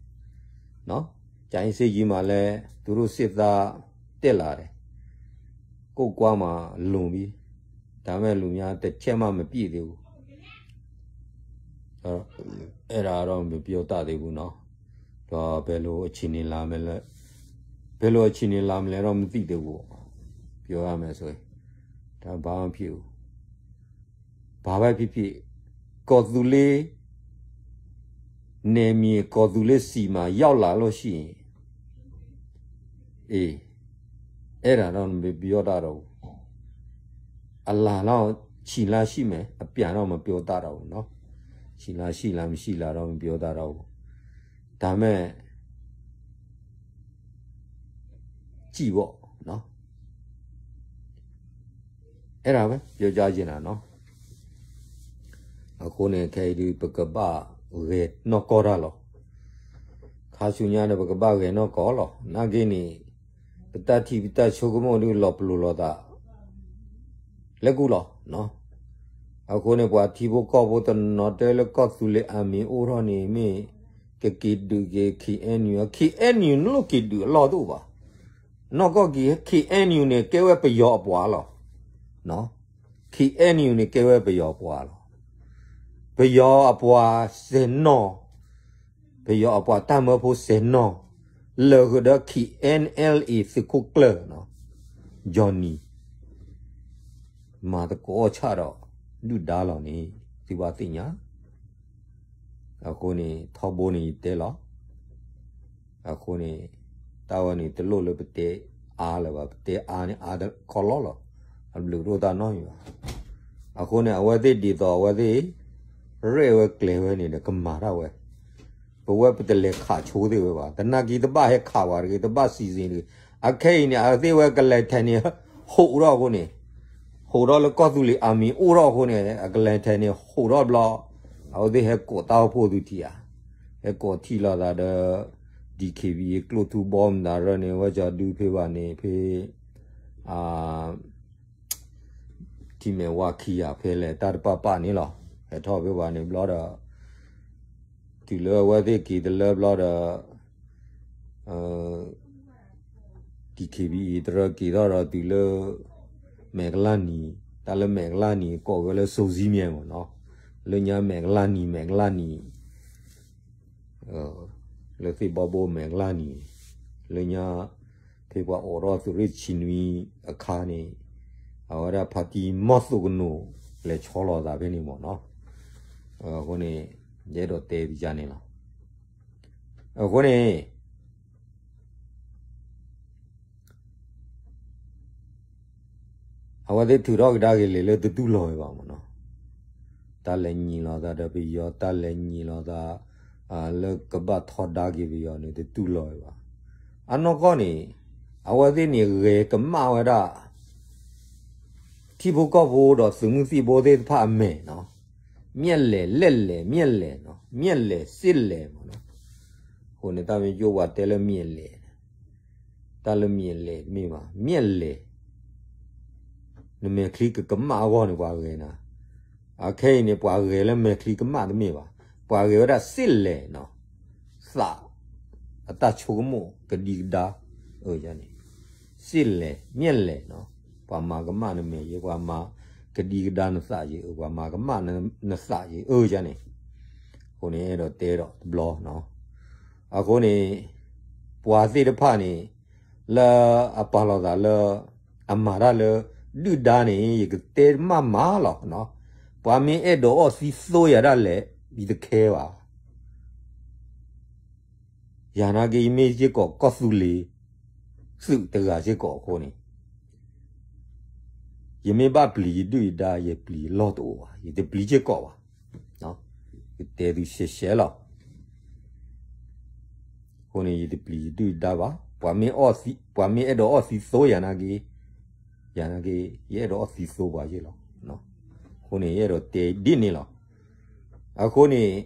နော်. ကြာအင်းဆိပ်ကြီးမှာလည်း သူတို့စစ်သားတက်လာတယ်. ကိုးကွားမှာလုံပြီ, ဒါပေမဲ့လူများတစ်ချက်မှမပြည့်သေးဘူး. အဲ့ဒါတော့မပြောတတ်သေးဘူးနော်. ဒီးဘယ်လိုအခြေအနေလာမလဲ, ဘယ်လိုအခြေအနေလာမလဲတော့မသိသေးဘူး. ပြောရမယ်ဆိုရင်, ဒါဘာမှမဖြစ်ဘူး. ဘာပဲဖြစ်ဖြစ်, ကီၢ်သူလ့ၤ နယ်မြေ ကီၢ်သူလ့ၤဆီမှာရောက်လာလို့ရှိရင်, အေး, အဲ့ဒါတော့မပြောတတ်တော့ဘူး. အလာတော့ ခြေလှမ်းရှိမယ်, အပြန်တော့မပြောတတ်တော့ဘူးနော်. ခြေလှမ်းရှိလားမရှိလားတော့မပြောတတ်တော့ဘူး. ဒါပေမဲ့ ကြည့်ပေါ့နော်. အဲ့ဒါပဲပြောကြားချင်တာနော်. အဃိန့ၣ် ခဲအံၤဒုး ပကဘၣ်ဂဲၤနီၢ်ကီၢ်တၢ်လီၤ. ခါဆူညါဒီး ပကဘၣ်ဂဲၤနီၢ်ကီၢ်လီၤ. နာ်က့န့ၣ် ပတၢ်ထံၣ်ပတၢ်ဆိကမိၣ်ဒုး လီၤပလိာ်လိာ်သး လဲၤကူၣ်လီၤ. အဃိန့ၣ် ပှၤထံဖိကီၢ်ဖိတနီၤတဲလၢကီၢ်သူလ့ၤအမံၤအိၣ်ထီၣ်န့ၣ် မ့ၢ်ကက့ၤဒုးက့ၤ KNU, KNU နလိၣ်က့ၤဒုးအလီၢ်တအိၣ်ဘၣ်. နီၢ်ကီၢ်က့ၤ KNU န့ၣ် ကဲဝဲပယီၤအပှၤလီၤ. KNU န့ၣ် ကဲဝဲပယီၤအပှၤလီၤ. ပယီၤအပှၤစဲၤနီၢ်, ပယီၤအပှၤတၢ်မၢဖိစဲၤနီၢ်, လၢာ်ဃုာ်ဒီး KNLA သုးခိၣ်ကျၢၢ်, Johnny မၤသကိးအီၣ်ဆၣ်ဒီး ဒုၣ်ဒါလီၤန့ၣ် သုဘၣ်သ့ၣ်ညါ. အဃိန့ၣ် ထီဘိန့ၣ်ယတဲလီၤ. အဃိန့ၣ် တၢ်ဝဲန့ၣ်တလိၣ်လၢပတဲအါလၢၤဘၣ်, ပတဲအါန့ၣ်အါတခီလီၤလီၤ, အဘျုးတအိၣ်တၢ်နီတမံၤဘၣ်. အဃိန့ၣ် အဝဲသ့ၣ်ဒ်သိးအဝဲသ့ၣ် ရဲၣ်ဝဲကျဲၤဝဲန့ၣ်ဒီး ကမၤတၢ်ဝဲ ပဝဲပတလဲၤခးဆိသ့ၣ်ဝဲဘၣ်. သနာ်က့တဘၣ်ဟဲခးဝဲတဂ့ၤ, တဘၣ်စံးစ့ၣ်တဂ့ၤ. အခဲအံၤန့ၣ် အဝဲသ့ၣ်ဝဲကလဲၤထဲန့ၣ် ဟူးထီၣ်အဃိန့ၣ်, ဟူးထီၣ်လၢကီၢ်သူလ့ၤအမံၤအိၣ်ထီၣ်အဃိန့ၣ် အကလဲၤထဲန့ၣ်ဟူးထီၣ်ဘျီ, အဝဲသ့ၣ်ဟဲကိးတၢ်အိၣ်ဖှိၣ်သုထံၣ်ဧါ, ဟဲကိးထံၣ်လိာ်သးဒီး DKBA ကျိၣ်ထူဘီမတၤရၢန့ၣ် ဝဲကၠီဒုဖဲဘၣ်န့ၣ် ဖဲ ထံမဲာ်ဝါခံဂၤ ဖဲလဲၣ်တၢ်တပာ်ပာ်န့ၣ်လီၤ. ဟဲထီၣ်ဖဲဘၣ်န့ၣ်ဘျီဒီး တုၤလၢအဝဲသ့ၣ်က့ၤတလၢဘျီဒီး DKBA တရၢက့ၤထီၣ်ဒီးတုၤလၢ မဲာ်ကလၢ်နံၤ, တၢ်လၢမဲာ်ကလၢ်နံၤ ကိးဝဲလၢစိၤဇံမၠဲမ့ၢ်နီၤ, လၢညါမဲာ်ကလၢ်နံၤ မဲာ်ကလၢ်နံၤ လၢသ့ၣ်ဘီဘိမဲာ်ကလၢ်နံၤ, လၢညါ ဖဲပှၤအိးထီၣ်သုးရ့ၣ်ဆံနွံအခါန့ၣ်, အဝဲဒၣ်ဖါတံၢ်မီၢ်သိးကနိး လဲၤဆီလီၤသးဖဲန့ၣ်မ့ၢ်နီၤ. အဃိန့ၣ် ယအဲၣ်ဒိးတဲပယါန့ၣ်လီၤ. အဃိန့ၣ် အဝဲသ့ၣ်ထုးထီၣ်ကဒါက့ၤလဲၤလၢတတူၢ်လိာ်ဝဲဘၣ်မ့ၢ်နီၤ. တၢ်လဲၤညံးလိာ်သးဒီးပယီၤ တၢ်လဲၤညံးလိာ်သး လၢကဘၣ်ထီဒါက့ၤပယီၤန့ၣ် တတူၢ်လိာ်ဝဲဘၣ်. အနီၢ်ကီၢ်န့ၣ် အဝဲသ့ၣ်န့ၣ်ဂဲၤကမၣ်ဝဲဒၣ် ထံဖိကီၢ်ဖိဒီးသုးမုၢ်သံၣ်ဘိသ့ၣ်တဖၣ်အမဲာ်နီၤ. မျက်လဲၤ လက်လဲၤ မျက်လဲၤနီၤ မျက်လဲၤ စစ်လဲၤမ့ၢ်နီၤ. အဃိန့ၣ် တၢ်မ့ၢ်ယိၣ်ပှၤတဲလၢမျက်လဲၤ တၢ်လၢမျက်လဲၤတမ့ၢ်ဘၣ် မျက်လဲၤ နမဲာ်ချံကကမၣ်အဂီၢ်န့ၣ် ပှၤဂဲၤနၤ. အခဲအံၤန့ၣ် ပှၤဂဲၤလၢမဲာ်ချံကမၣ်တမ့ၢ်ဘၣ်. ပှၤဂဲၤဝဲဒၣ် စစ်လဲၤနီၤ. သး အတၢ်ဆိကမိၣ်ကဒံကဒါ အန့ၣ် စစ်လဲၤ မျက်လဲၤနီၤ. ပှၤမၤကမၣ်နမဲာ်ယဲ ပှၤမၤကဒံကဒါနသးယဲ ပှၤမၤကမၣ်နသးယဲ အန့ၣ်. အဃိန့ၣ် အဲၣ်ဒိးတဲဒီးတဘျီနီၤ. အဃိန့ၣ် ပှၤသ့ၣ်တဖၣ်န့ၣ် လၢအပာ်လီၤသးလၢ အမၤတၢ်လၢ ဒုၣ်ဒါန့ၣ် ယကတဲမးမးလီၤ. ပှၤမ့ၢ်အဲၣ်ဒိးအီၣ်သံသိယၤဒၣ်လဲာ် ယတခဲဘၣ်. ယၤနာ်က့ ယမ့ၢ်စ့ၢ်ကီးကီၢ်သူလ့ၤ သုးတဂၤစ့ၢ်ကီးအဃိန့ၣ် ယမ့ၢ်ဘၣ်ပျံၤယဒုၣ်ယဒါ ယပျံၤလီၢ်တအိၣ်ဘၣ် ယတပျံၤစ့ၢ်ကီးဘၣ်. ယတဲသုရှဲရှဲလီၤ. အဃိန့ၣ် ယတပျံၤယဒုၣ်ယဒါဘၣ်. ပှၤမ့ၢ်အဲၣ်ဒိးအီၣ်သံသိယၤနာ်က့ ယၤနာ်က့ ယအဲၣ်ဒိးအီၣ်သံသိပှၤယ့ၢ်လီၤ. အဃိန့ၣ် ယအဲၣ်ဒိးတဲဒ်န့ၣ်လီၤ. အဃိန့ၣ်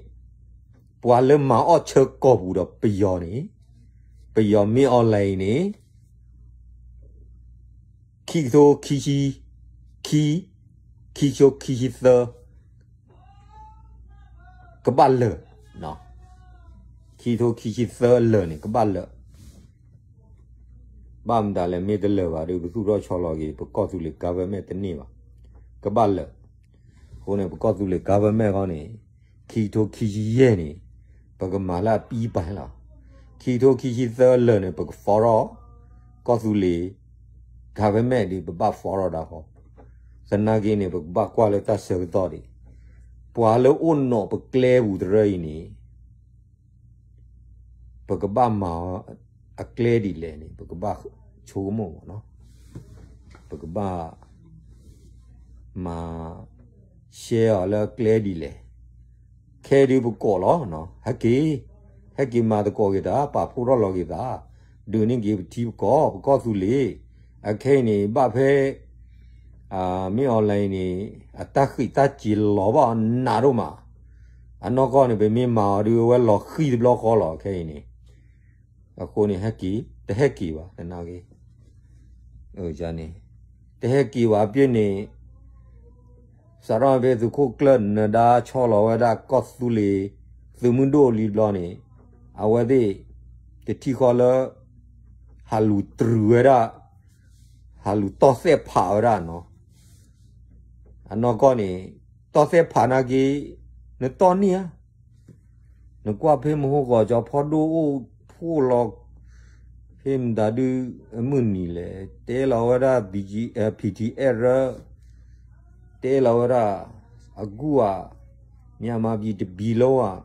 ပှၤလၢမၤအီၣ်ဆၢကီၢ်ပူၤဒီးပယီၤန့ၣ် ပယီၤမ့ၢ် online န့ၣ် ခံကထိခံဆံ ခံ ခံကထိခံဆံသၢ ကဘၣ်လၢာ်, ခံကထိခံဆံသၢအလၢာ်န့ၣ် ကဘၣ်လၢာ်. ဘၣ်မတၤလဲၣ် မ့ၢ်တလၢာ်ဘၣ်ဒီး ပသူၣ်ထီၣ်ဆီလီၤက့ၤ ပကီၢ်သူလ့ၤ government တန့ၢ်ဘၣ်, ကဘၣ်လၢာ်. အဃိန့ၣ် ပကီၢ်သူလ့ၤ government ဃီန့ၣ် ခံကထိခံဆံယဲၢ်န့ၣ် ပကမၤလၢအပံပၤလီၤ. ခံကထိခံဆံသၢအလၢာ်န့ၣ် ပက form ထီၣ် ကီၢ်သူလ့ၤ government ဒီး ပဘၣ် form ထီၣ်ဒၣ်ဃီ. သနာ်က့န့ၣ် ပကဘၣ်ကွၢ်လၢတၢ်ဆၢကတီၢ်ဒံး, ပှၤလၢအိၣ်နီၣ်ပကျဲပူၤတရၢအံၤန့ၣ် ပကဘၣ်မၤအီၤအကျဲဒ်လဲၣ်န့ၣ် ပကဘၣ်ဆိကမိၣ်မးနီၤ. ပကဘၣ်မၤ share အီၤလၢအကျဲဒ်လဲၣ်. ခဲဒုးပကိးလီၤ, ဟဲက့ၤ, ဟဲက့ၤမၤသကိးက့ၤသး, ပာ်ဖှိၣ်ထီၣ်လီၤက့ၤသး, ဒုးန့ၢ်က့ၤပထံပကီၢ် ပကီၢ်သူလ့ၤ. အခဲအံၤန့ၣ် ဘၣ်ဖဲ မ့ၢ် online န့ၣ် အတၢ်ဃံးတၢ်စ့ၤလီၤဘၣ်အီၤနးဒိၣ်မး. အနီၢ်ကီၢ်န့ၣ် ပမ့ၢ်မၤအီၤဒုး အဝဲလီၤဃံၤတဘျီဃီလီၤ ခဲအံၤန့ၣ်. အဃိန့ၣ် ဟဲက့ၤ, တဟဲက့ၤဘၣ် သနာ်က့. န့ၣ် တဟဲက့ၤဘၣ်အပျ့ၢ်န့ၣ် စးထီၣ်ဖဲသုးခိၣ်ကျၢၢ်နၢၤဒါဆီလီၤဝဲဒၣ်ကီၢ်သူလ့ၤ သုးမုၢ်ဒိၣ်လံတဘျီန့ၣ် အဝဲသ့ၣ် တထံၣ်ဃီလၢ ဟးလူၤတြူာ်ဝဲဒၣ်, ဟးလူၤတီၢ်သဲၣ်ဖးဝဲဒၣ်နီၤ. အနီၢ်ကီၢ်န့ၣ် တီၢ်သဲၣ်ဖးနာ်က့ နတီၢ်န့ၢ်ဧါ. နကွၢ်ဖဲမဟိၣ်ကီၤကၠီဖီဒိၣ်အိၣ်ဖှိၣ်လီၤ ဖဲမတၤဒုး အမုၢ်နံၤလဲၣ် တဲလီၤဝဲဒၣ် BGF, PDF ရၢ တဲလီၤဝဲဒၣ် အကူၣ်ဧါ, မြန်မာပြည်တပြည်လုံး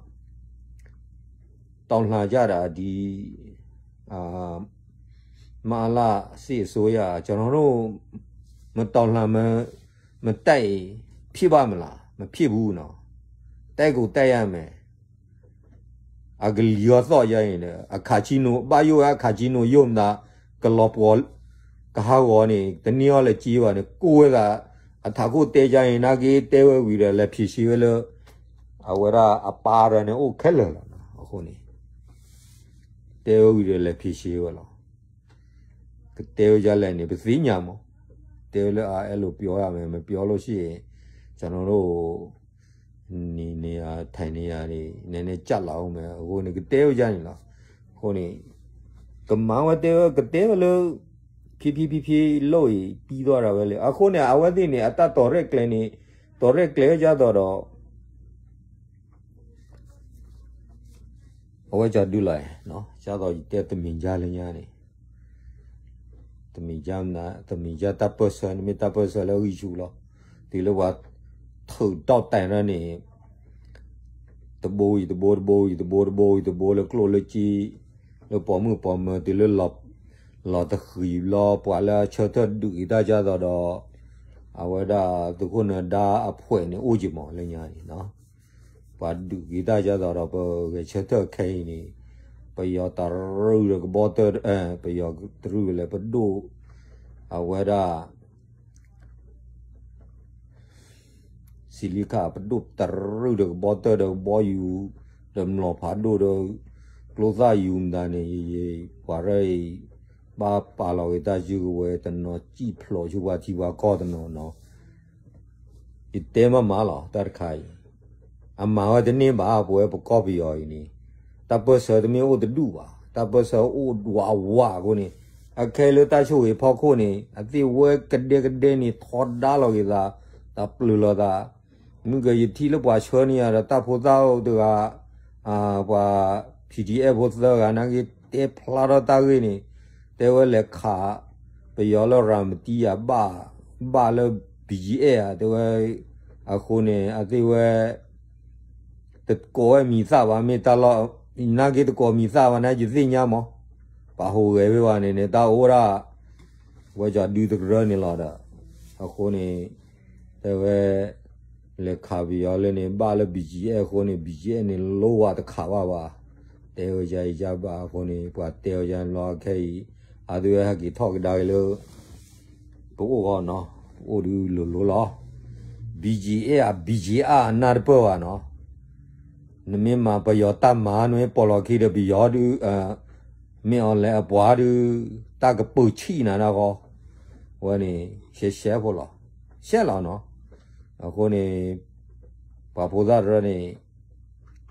တောင်းလှန်ကြတာ ဒီ မအလစစ်အစိုးရ ကျွန်တော်တို့ မတောင်းလှန် မ မတိုက် ဖြစ်ပါ့မလား မဖြစ်ဘူးနော် တိုက်ကိုတိုက်ရမယ် အကလံၤဂီၤသီၣ်ယါအံၤ အခါချီနိ ဘၣ်ယိၣ်အခါချီနိ ယိၣ်မတၤ ကလီၤပှီၤ ကဟးဂီၤန့ၣ် တန့ၢ်အီၤလၢၤက့ဘၣ်န့ၣ် ကိးဝဲသး အထးခိၣ်တဲယါအံၤ နာ်က့တဲဝဲဝံၤဒီး လဲၤဖံးဆှံဝဲလၢ အဝဲဒၣ်အပၢ်ရၢန့ၣ် အိၣ်ခဲလၢာ်လီၤ. အဃိန့ၣ် တဲဝဲဝံၤဒီး လဲၤဖံးဆှံဝဲလီၤ. ကတဲဝဲဒ်လဲၣ်န့ၣ် ပသ့ၣ်ညါမး, တဲဝဲလၢ အဲၣ်လိာ်ပျီယါမဲာ် မပျီလိၣ်ဆံၣ် ကျွန်တော်တို့ နေနေရာထိုင်နေရာတွေ နည်းနည်းကျပ်လာဦးမယ် အဃိန့ၣ် ကတဲဝဲဒ်န့ၣ်လီၤ. အဃိန့ၣ် ကမၤဝဲတဲဝဲ ကတဲဝဲလၢ ဖြည်းဖြည်းဖြည်းဖြည်းလုပ်ရင် ပြီးသွားတာပဲလေ. အဃိန့ၣ် အဝဲသ့ၣ်န့ၣ် အတၢ်တီၤရဲၣ်ကျဲၤန့ၣ် တီၤရဲၣ်ကျဲၤဝဲဒ်သိးဒီး အဝဲကဒုလီၤ, ဒ်သိးယတဲတမံၤကၢ်လၢညါန့ၣ် တမံၤကၢ် တမံၤကၢ်တၢ်ပၢၢ်ဆၢန့ၣ် မ့ၢ်တၢ်ပၢၢ်ဆၢလၢအဂံၢ်ဆူၣ်လီၤ. တုၤလၢပှၤ ထုးတီၣ်တဲာ်ထီၣ်န့ၣ် တဘိဝံၤတဘိ တဘိဝံၤတဘိ တဘိဝံၤတဘိ လၢကျိၣ်လၢစ့ လၢပိာ်မုၣ်ပိာ်မၢၤ တုၤလၢ လီၤတဃံၤလီၤ ပှၤလၢအဆၢထၢၣ်ဒုးက့ၤတၢ်ကၢ်သိးဒီး အဝဲဒၣ်သုးခိၣ်နၢၤဒါအဖှဲးန့ၣ် အိၣ်က့ၤမးလၢညါန့ၣ် ပှၤဒုးက့ၤတၢ်ကၢ်သိးဒီး ပဂဲၤဆၢထၢၣ်ခဲအံၤန့ၣ် ပယီၤတရုၢ်ဒီးကဘီတၢၢ် ပယီၤတရုၢ်လဲၣ် ပဒိၣ် အဝဲဒၣ် စံးလံခါ ပဒိၣ်တရုၢ်ဒီးကဘီတၢၢ်ဒီးကဘီယူၤ ဒီးမျိာ်ဖးဒိၣ်ဒီး ကျိသၣ်ယူၤမတၤန့ၣ် ယယ ပှၤရၢအံၤ ဘၣ်ပာ်လီၤက့ၤတၢ်စုကဝဲၤတနီၤ စံၣ်ဖျိးဆူပှၤထံပှၤကီၢ်တနီၤနီၤ ယတဲမးမးလီၤ တၢ်တခါအံၤ အမၤဝဲတန့ၢ်ဘၣ် ပဝဲပကီၢ်ပယီၤအံၤန့ၣ် တၢ်ပၢၢ်ဆၢတမ့ၢ်အိၣ်တဒူၣ်ဘၣ် တၢ်ပၢၢ်ဆၢအိၣ်ဝးဝးအဃိန့ၣ် အခဲအံၤလၢတၢ်ဆိၣ်ဂ့ၤဖီခိၣ်န့ၣ် အသ့ၣ်ဝဲကဒဲကဒဲန့ၣ် ထီဒါလီၤက့ၤသး သးပျုၤလီၤသး မုၢ်ကယထံၣ်လၢပှၤဆှၢန့ၢ်ယၤဒီးတၢ်ဖိသၣ်အိၣ်တဂၤ ပှၤ P D F ဖိသၢဂၤနာ်က့ တဲဖျါထီၣ်တၢ်ဂ့ၢ်န့ၣ် တဲဝဲလဲၤခး ပယီၤလၢရၤမတံယၤ ဘၣ်လၢ B G F ဧါ တဲဝဲ အဃိန့ၣ် အသ့ၣ်ဝဲ တကိးဝဲမံၤသၣ်ဘၣ် မ့ၢ်တၢ်လီၢ် နာ်က့တကိးမံၤသၣ်ဘၣ်န့ၣ် ယသ့ၣ်ညါမး ပာ်ဟူးဂဲၤဖဲဘၣ်န့ၣ်န့ၣ် တၢ်အိၣ်ဒၣ် ဝဲကီၤဒုတကရၢန့ၣ်လီၤဒီး အဃိန့ၣ် တဲဝဲ လဲၤခးပယီၤလၢန့ၣ် ဘၣ်လၢ B G F အဃိန့ၣ် B G F န့ၣ် လိဝဲတခးဘၣ်ဘၣ် တဲဝဲယါအံၤယါဘၣ်အဃိန့ၣ် ပှၤတဲဝဲယါန့ၣ်လီၤ ခဲအံၤ အသ့ၣ်ဝဲဟဲက့ၤထီၣ်ကဒါက့ၤလၢ ပအိၣ်ဂီၢ်နီၤ ပအိၣ်ဒုးလိၤလိၤလီၤ B G F အ B G F အနၢ်တပၢၢ်ဘၣ်နီၤ နမ့ၢ်မၤပယီၤတၢ်မၤ နမ့ၢ်ပိာ်လီၤခံဒီးပယီၤဒုး မ့ၢ်အီၤလဲၤအပှၤဒုး တၢ်ကပၢၢ်ဆံၣ်နၤဒၣ်ဃီ ဝဲန့ၣ် ရှဲရှဲဖိလီၤ ရှဲလီၤနီၤ အဃိန့ၣ် ပှၤဖိသၣ်တရၢန့ၣ်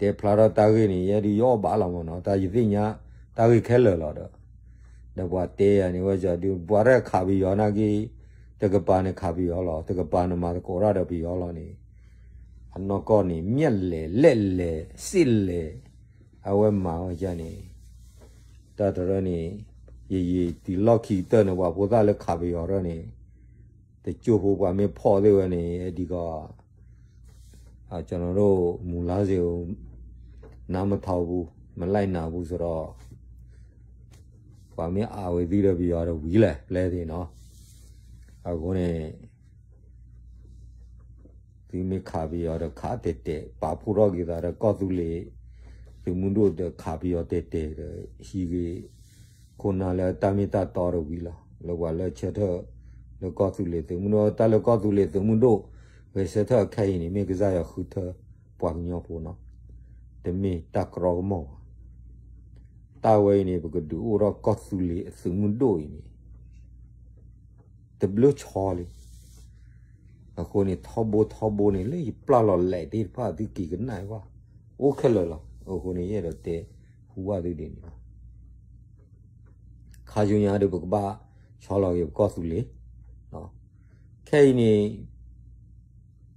တဲဖျါထီၣ်တၢ်ဂ့ၢ်န့ၣ် ယဲဒုးယအီၣ်ဘၣ်လီၤမးနီၤ တၢ်ယသ့ၣ်ညါ တၢ်ဂ့ၢ်ခဲလၢာ်လီၤဒီး ဒီးပှၤတဲယၤန့ၣ် ဝဲကီၤဒုး ပှၤရဲၣ်ခးပယီၤနာ်က့ တကပၤန့ၣ်ခးပယီၤလီၤ တကပၤန့ၣ်မၤသကိးတၢ်ဒီးပယီၤလီၤန့ၣ် အနီၢ်ကီၢ်န့ၣ် မျက်လည် လက်လည် စစ်လည် အဝဲမၤဝဲယါန့ၣ် တၢ်တရၢန့ၣ် ယယံာ်တုၤလီၢ်ခံကတၢၢ်န့ၣ် ပှၤဖိသၣ်လၢခးပယီၤတရၢန့ၣ် တကၠိဖိပှၤမ့ၢ်ဖီၣ်သ့ၣ်ဝဲန့ၣ် ဒ်ကီး ကျွန်တော်တို့ မူလမ်းစဉ်ကို နားမထောင်ဘူး မလိုက်နာဘူးဆိုတော့ ပှၤမ့ၢ်အးဝဲသံဒီးပယီၤဒီး ဝံၤလဲၣ် ပျဲသ့ၣ်နီၤ အဃိန့ၣ် သုမ့ၢ်ခးပယီၤဒီးခးတဲာ်တဲာ် ပာ်ဖှိၣ်ထီၣ်က့ၤသးဒီးကီၢ်သူလ့ၤ သုးမုၢ်ဒိၣ်ဒီးခးပယီၤတဲာ်တဲာ်ဒီး ဟံးဂ့ၤ ခိၣ်နၢ်လၢတၢ်မ့ၢ်တၢ်တီဒီးဝံၤလီၤ လၢပှၤလၢဆၢထၢၣ် လၢကီၢ်သူလ့ၤသုးမုၢ်ဒိၣ် တၢ်လၢကီၢ်သူလ့ၤသုးမုၢ်ဒိၣ် ဂဲၤဆၢထၢၣ်အခဲအံၤန့ၣ် မ့ၢ်ကစၢ်ယွၤဃုထၢပှၤကညီဖိနီၤ တမ့ၢ်တၢ်ကြီကမီၣ်ဘၣ် တၢ်ဝဲအံၤန့ၣ် ပကဒုးအိၣ်ထီၣ်ကီၢ်သူလ့ၤအသုးမုၢ်ဒိၣ်အံၤန့ၣ် တဘျုးဆီလံ အဃိန့ၣ် ထီဘိထီဘိန့ၣ် လၢယပျၢ်လီၤလဲးသ့ၣ်တဖၣ် သုက့ၤကနၣ်ဘၣ် အိၣ်ခဲလၢာ်လီၤ. အဃိန့ၣ် ယအဲၣ်ဒိးတဲဟူဘၣ်သုဒ်န့ၣ်လီၤ. ခါဆူညါဒီး ပကဘၣ်ဆီလီၤက့ၤပကီၢ်သူလ့ၤ ခဲအံၤန့ၣ်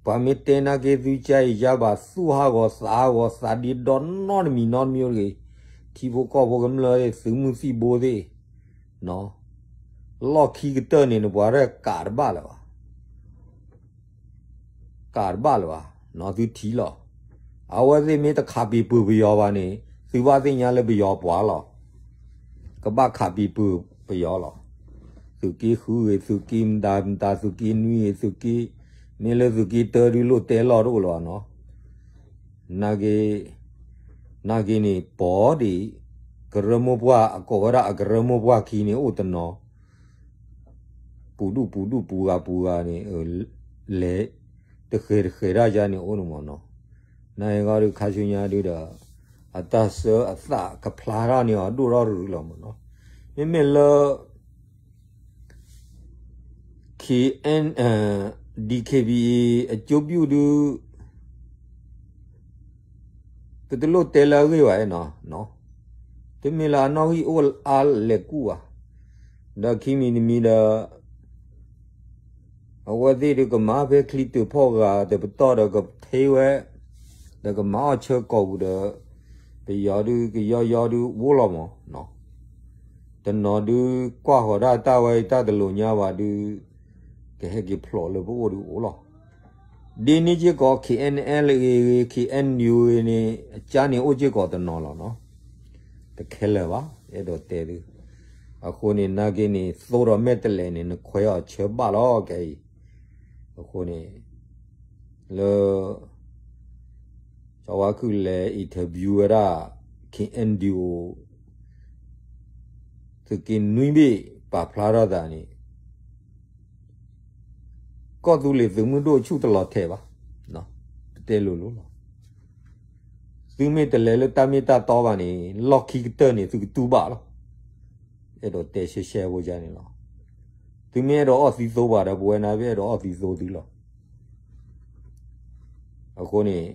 ပှၤမ့ၢ်တဲနာ်က့ သုကါအံၤယါဘၣ် သူၣ်ဟးဂီၤသးဟးဂီၤ သးဒ့ဒီနီတမံၤနီတမံၤအိၣ်တဂ့ၤ, ထံဖိကီၢ်ဖိကမျၢၢ်သ့ၣ် သုးမုၢ်သံၣ်ဘိသ့ၣ် လီၢ်ခံကတၢၢ်န့ၣ် နပှၤရဲၣ်ကးတဘၣ်လၢၤဘၣ် ကးတဘၣ်လၢၤဘၣ်, နီၢ်သုထံၣ်လီၤ. အဝဲသ့ၣ်မ့ၢ်တခးပံၤပၢၢ်ပယီၤဘၣ်န့ၣ် သုဘၣ်သ့ၣ်ညါလၢပယီၤပှၤလီၤ. ကဘၣ်ခးပံၤပၢၢ်ပယီၤလီၤ. သုးက့ဃုဂ့ၤ, သုးက့မတၤမတၤ, သုးက့နွံဂ့ၤ, သုးက့, မ့ၢ်လၢသုးက့တၢဒုးလိၣ်တဲလီၤတအိၣ်လၢၤဘၣ်နီၤ. နာ်က့, နာ်က့န့ၣ် ပိာ်ဒံး ကရၢမိၢ်ပှၢ် အကိးဝဲဒၣ်အကရၢမိၢ်ပှၢ်ခံန့ၣ် အိၣ်တနီၤ ပူၤဒူၣ်ပူၤဒူၣ်ပူၤဂၤပူၤဂၤန့ၣ် လဲၤတဃဲၤတဃဲၤဒၣ်ယါန့ၣ်အိၣ်န့ၣ်မ့ၢ်နီၤ. နာ်က့ဂီၢ်ဒုးခါဆူညါဒုးဒီး အတၢ်ဆၢအသးကဖျါထီၣ်န့ၢ်အီၤဒိၣ်ထီၣ်ရုၢ်လီၤမ့ၢ်နီၤ. မ့မ့ၢ်လၢ KN, DKBA အကျိုးပြုဒုး ပတလိၣ်တဲလၢအဂ့ၢ်ဘၣ်နီၤ, တမ့ၢ်လၢအနီၣ်ဂံၢ်အိၣ်အါလဲၤကူၣ်ဘၣ်. ဒီးခံမံၤတမံၤဒီး အဝဲသ့ၣ်ဒုးကမၤဖဲချံတၢၣ်ဖီၣ်ဂၤတပတီၢ်ဒီးကထ့ဝဲ, ဒီးကမၤအီၣ်ဆၢကိာ်ပူၤဒီး ပယီၤဒုးကယီယီဒုးအိၣ်လီၤမ့ၢ်နီၤ. တနီၤဒုးကွၢ်ဃီၤဒၣ်တၢ်ဝဲအံၤတၢ်တလိၤညါဘၣ်ဒုး ကဟဲက့ၤဖျိးလၢပအိၣ်ဒုးအိၣ်လီၤ. ဒ်န့ၣ်စ့ၢ်ကီး K N L A ဂ့ၤ K N U ဂ့ၤန့ၣ် အကါန့ၣ်အိၣ်စ့ၢ်ကီးတနီၤလီၤနီၤ. တခဲလၢာ်ဘၣ် အဲၣ်ဒိးတဲသု. အဃိန့ၣ် နာ်က့န့ၣ် သိဒီးမဲာ်တဲးလဲးန့ၣ် နခွဲးအီၤဆၢဘၣ်လီၤ ခဲအံၤ. အဃိန့ၣ် လၢ စီၤဝါခုၣ်လဲၤ interview ဝဲဒၣ် K N D O သုးက့နွံဘ့ၣ်ပာ်ဖျါထီၣ်သးန့ၣ် ကီၢ်သူလ့ၤသုးမုၢ်ဒိၣ်ဆူၣ်တလီၤထဲးဘၣ်. ပတဲလိၤလိၤလီၤ. သုမ့ၢ်တလဲၤလၢတၢ်မ့ၢ်တၢ်တီဘၣ်န့ၣ် လီၢ်ခံကတၢၢ်န့ၣ် သုကတူၢ်ဘၣ်လီၤ. အဲၣ်ဒိးတဲရှဲရှဲဖိယါန့ၣ်လီၤ. သုမ့ၢ်အဲၣ်ဒိးအီၣ်သံသိပှၤဒီး ပဝဲန့ၣ် ပအဲၣ်ဒိးအီၣ်သံသိသုလီၤ. အဃိန့ၣ်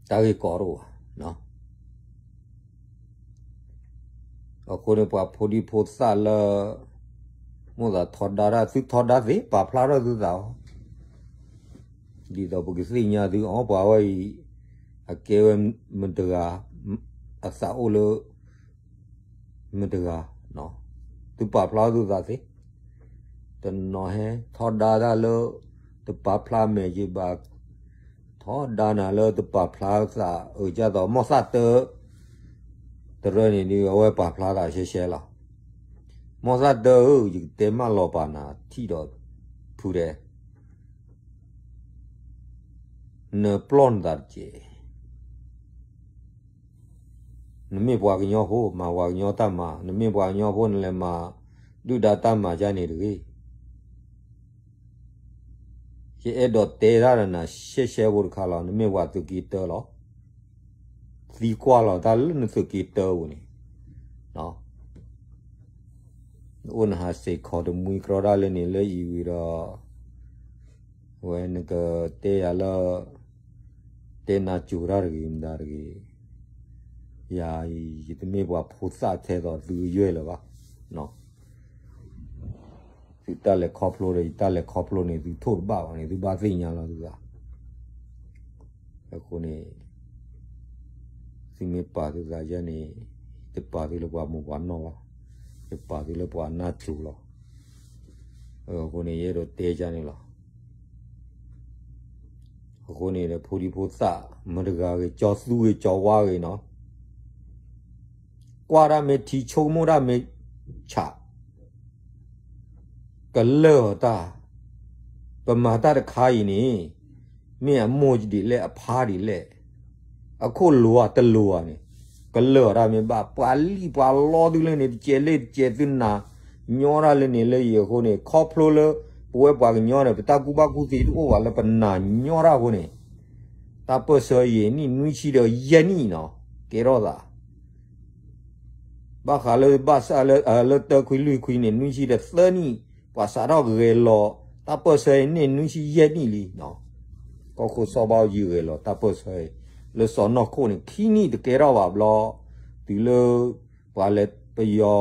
တၢ်ဂ့ၢ်ကီတအိၣ်ဘၣ်. အဃိန့ၣ် ပှၤဖိဒံဖိသၣ်လၢ မိၣ်သးထီဒါတၢ် သုထီဒါသ့ ပာ်ဖျါထီၣ်သုသးအီၤ, ဒ်သိးပကသ့ၣ်ညါသုအီၤ ပှၤဝဲအံၤ အကဲဝဲမတဂၤ အသးအိၣ်လၢ မတဂၤ, သုပာ်ဖျါသုသးသ့, တနီၤဟဲထီဒါတၢ်လၢ တပာ်ဖျါမဲာ်ယံၤဘၣ်, ထီဒါနၤလၢတပာ်ဖျါသး အၢ ဒ်သိး မီၢ်သၣ်တၢ တရၢန့ၣ်ဒုး အဝဲပာ်ဖျါသးရှဲရှဲလီၤ. မီၢ်သၣ်တၢဧၢ, ယကတဲမၢလီၤပာ်နၤ ထံၣ်ဒီးဖုဒဲး နပျီၢ်နသးတက့ၢ်. နမ့ၢ်ပှၤကညီဖိ မၤပှၤကညီတၢ်မၤ, နမ့ၢ်ပှၤကညီဖိ နလဲၤမၤဒုၣ်ဒါတၢ်မၤယါန့ၣ်တဂ့ၤ. ယအဲၣ်ဒိးတဲတၢ်ဒီးနၤရှဲရှဲဖိတခါလီၤ. နမ့ၢ်ပှၤသုးက့တၢလီၤ. သံကွၢ်လီၤတၢ်လၢနသုးက့တၢပူၤန့ၣ် နအိၣ်နဟးစ့ၢ်ခီးတမှံကြီဒၣ်လဲာ်န့ၣ်လၢအံၤဝံၤဒီး ဝဲနကတဲယၤလၢ တဲနၢ်စူၤတၢ်တဂ့ၤမတၤတဂ့ၤ, ယၤအံၤ ယတမ့ၢ်ပှၤဖိသၣ်ထဲသိးသုကယွဲၢ်လၢၤဘၣ်. သုတၢ်လဲၤခီဖျိဒီး ယတၢ်လဲၤခီဖျိန့ၣ် သုထိၣ်တဘၣ်ဘၣ်န့ၣ် သုဘၣ်သ့ၣ်ညါလီၤသုသး. အဃိန့ၣ် သုမ့ၢ်ပာ်သုသးယဲန့ၣ် ယတပာ်သုလၢပှၤမိၢ်ပှၤနီၢ်ဘၣ်, ယပာ်သုလၢပှၤနၢ်စူၤလီၤ. အဃိန့ၣ် ယအဲၣ်ဒိးတဲယါန့ၣ်လီၤ. အဃိန့ၣ်ဒီး ဖိဒံဖိသၣ် မတဂၤဂ့ၤ ကၠီသူဂ့ၤ ကၠီဝါဂ့ၤနီၤ, ကွၢ်တၢ်မ့ၢ်ထံ ဆိကမိၣ်တၢ်မ့ၢ်ဆး ကလၢာ်အီၤတၢ်, ပမၤတၢ်တခါအံၤန့ၣ် မ့ၢ်အမိၢ်ဒ်လဲၣ် အဖါဒ်လဲၣ်, အခိၣ်လိၤဧါတလိၤဧါန့ၣ် ကလၢာ်အီၤတၢ်မ့ၢ်ဘၣ်. ပှၤလံၣ်ပှၤလီသုလၢန့ၣ် တကဲးလၢတကဲး သုနၢ်ညီတၢ်လၢန့ၣ်လၢအံၤအဃိန့ၣ် ခီဖျိလၢ ပဝဲပှၤကညီန့ၣ် ပတၢ်ကူၣ်ဘၣ်ကူၣ်သ့တအိၣ်ဘၣ်လၢပနၢ်ညီတၢ်အဃိန့ၣ် တၢ်ပၢၢ်ဆၢအံၤ နံၣ်နွံဆံဒီးယဲၢ်နံၣ်နီၤ ကဲထီၣ်သး ဘၣ်ဃးလၢဘၣ်ဆၣ်လၢ လၢတၢခွံလွံၢ်ခွံန့ၣ် နွံဆံဒီးသၢနံၣ် ပှၤစးထီၣ်ဂဲၤလီၤ တၢ်ပၢၢ်ဆၢအံၤန့ၣ် နွံဆံယဲၢ်နံၣ်လံနီၤ. ကီၢ်ခိၣ်စီၤဘၣ်အူကၠံဂဲၤလီၤ တၢ်ပၢၢ်ဆၢအံၤ လၢစီၤနီၢ်ခိၣ်န့ၣ် ခံနံၣ်တကဲထီၣ်ဘၣ်ဘျီ တုၤလၢ ပှၤလဲၤပယီၤ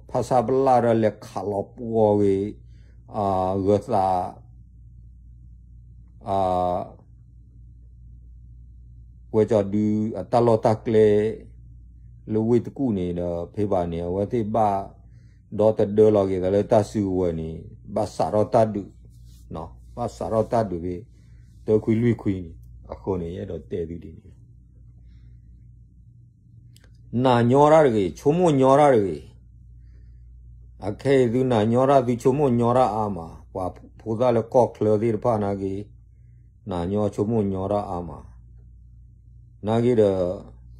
ဖဆပလ ဒီးလဲၤခးလီၤပှီၢ်ဂ့ၤ ဂၢၤသး ဝဲကီၢ်ဒု အတၢ်လီၢ်တၢ်ကျဲ လၢဝ့ၢ်တကူၣ်န့ၣ်ဒီး ဖဲဘၣ်န့ၣ် အဝဲသ့ၣ်ဘၣ် ဒီတဒၢလီၤက့ၤသးလၢတၢ်စုကဝဲၤန့ၣ် ဘၣ်စးထီၣ်တၢ်ဒုး, ဘၣ်စးထီၣ်တၢ်ဒုးဖဲ တၢခွံလွံၢ်ခွံန့ၣ် အဃိန့ၣ် ယအဲၣ်ဒိးတဲသုဒ်န့ၣ်လီၤ. နၢ်ညီတၢ်တဂ့ၤ, ဆိကမိၣ်ညီတၢ်တဂ့ၤ. အခဲအံၤသုနၢ်ညီတၢ် သုဆိကမိၣ်ညီတၢ်အါမး, ပှၤဖိသၣ်လၢကီၢ်ချၢသ့ၣ်တဖၣ်နာ်က့ နၢ်ညီဆိကမိၣ်ညီတၢ်အါမး, နာ်က့ဒီး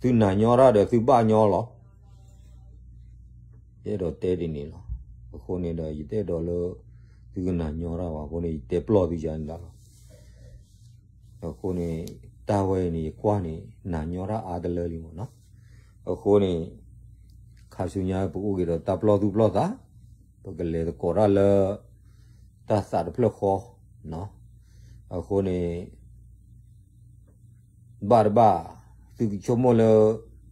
သုနၢ်ညီတၢ်ဒီးသုဘၣ်ညီလီၤ. ယအဲၣ်ဒိးတဲဒ်န့ၣ်လီၤ. အဃိန့ၣ်ဒီး ယတအဲၣ်ဒိးလၢ သုကနၢ်ညီတၢ်ဘၣ်အဃိန့ၣ် ယတဲပျီၢ်သုယၤန့ၣ်လီၤ. အဃိန့ၣ် တၢ်ဝဲအံၤန့ၣ် ယကွၢ်န့ၣ် နၢ်ညီတၢ်အါတလၢလံမ့ၢ်နီၤ. အဃိန့ၣ် ခါဆူညါပအိၣ်က့ၤဒီးတၢ်ပျီၢ်သူၣ်ပျီၢ်သး, ပကလဲၤသကိးတၢ်လၢ တၢ်သးတဖျၢၣ်ဃီ, အဃိန့ၣ် ဘၣ်တဘၣ်, သုကဆိကမိၣ်လၢ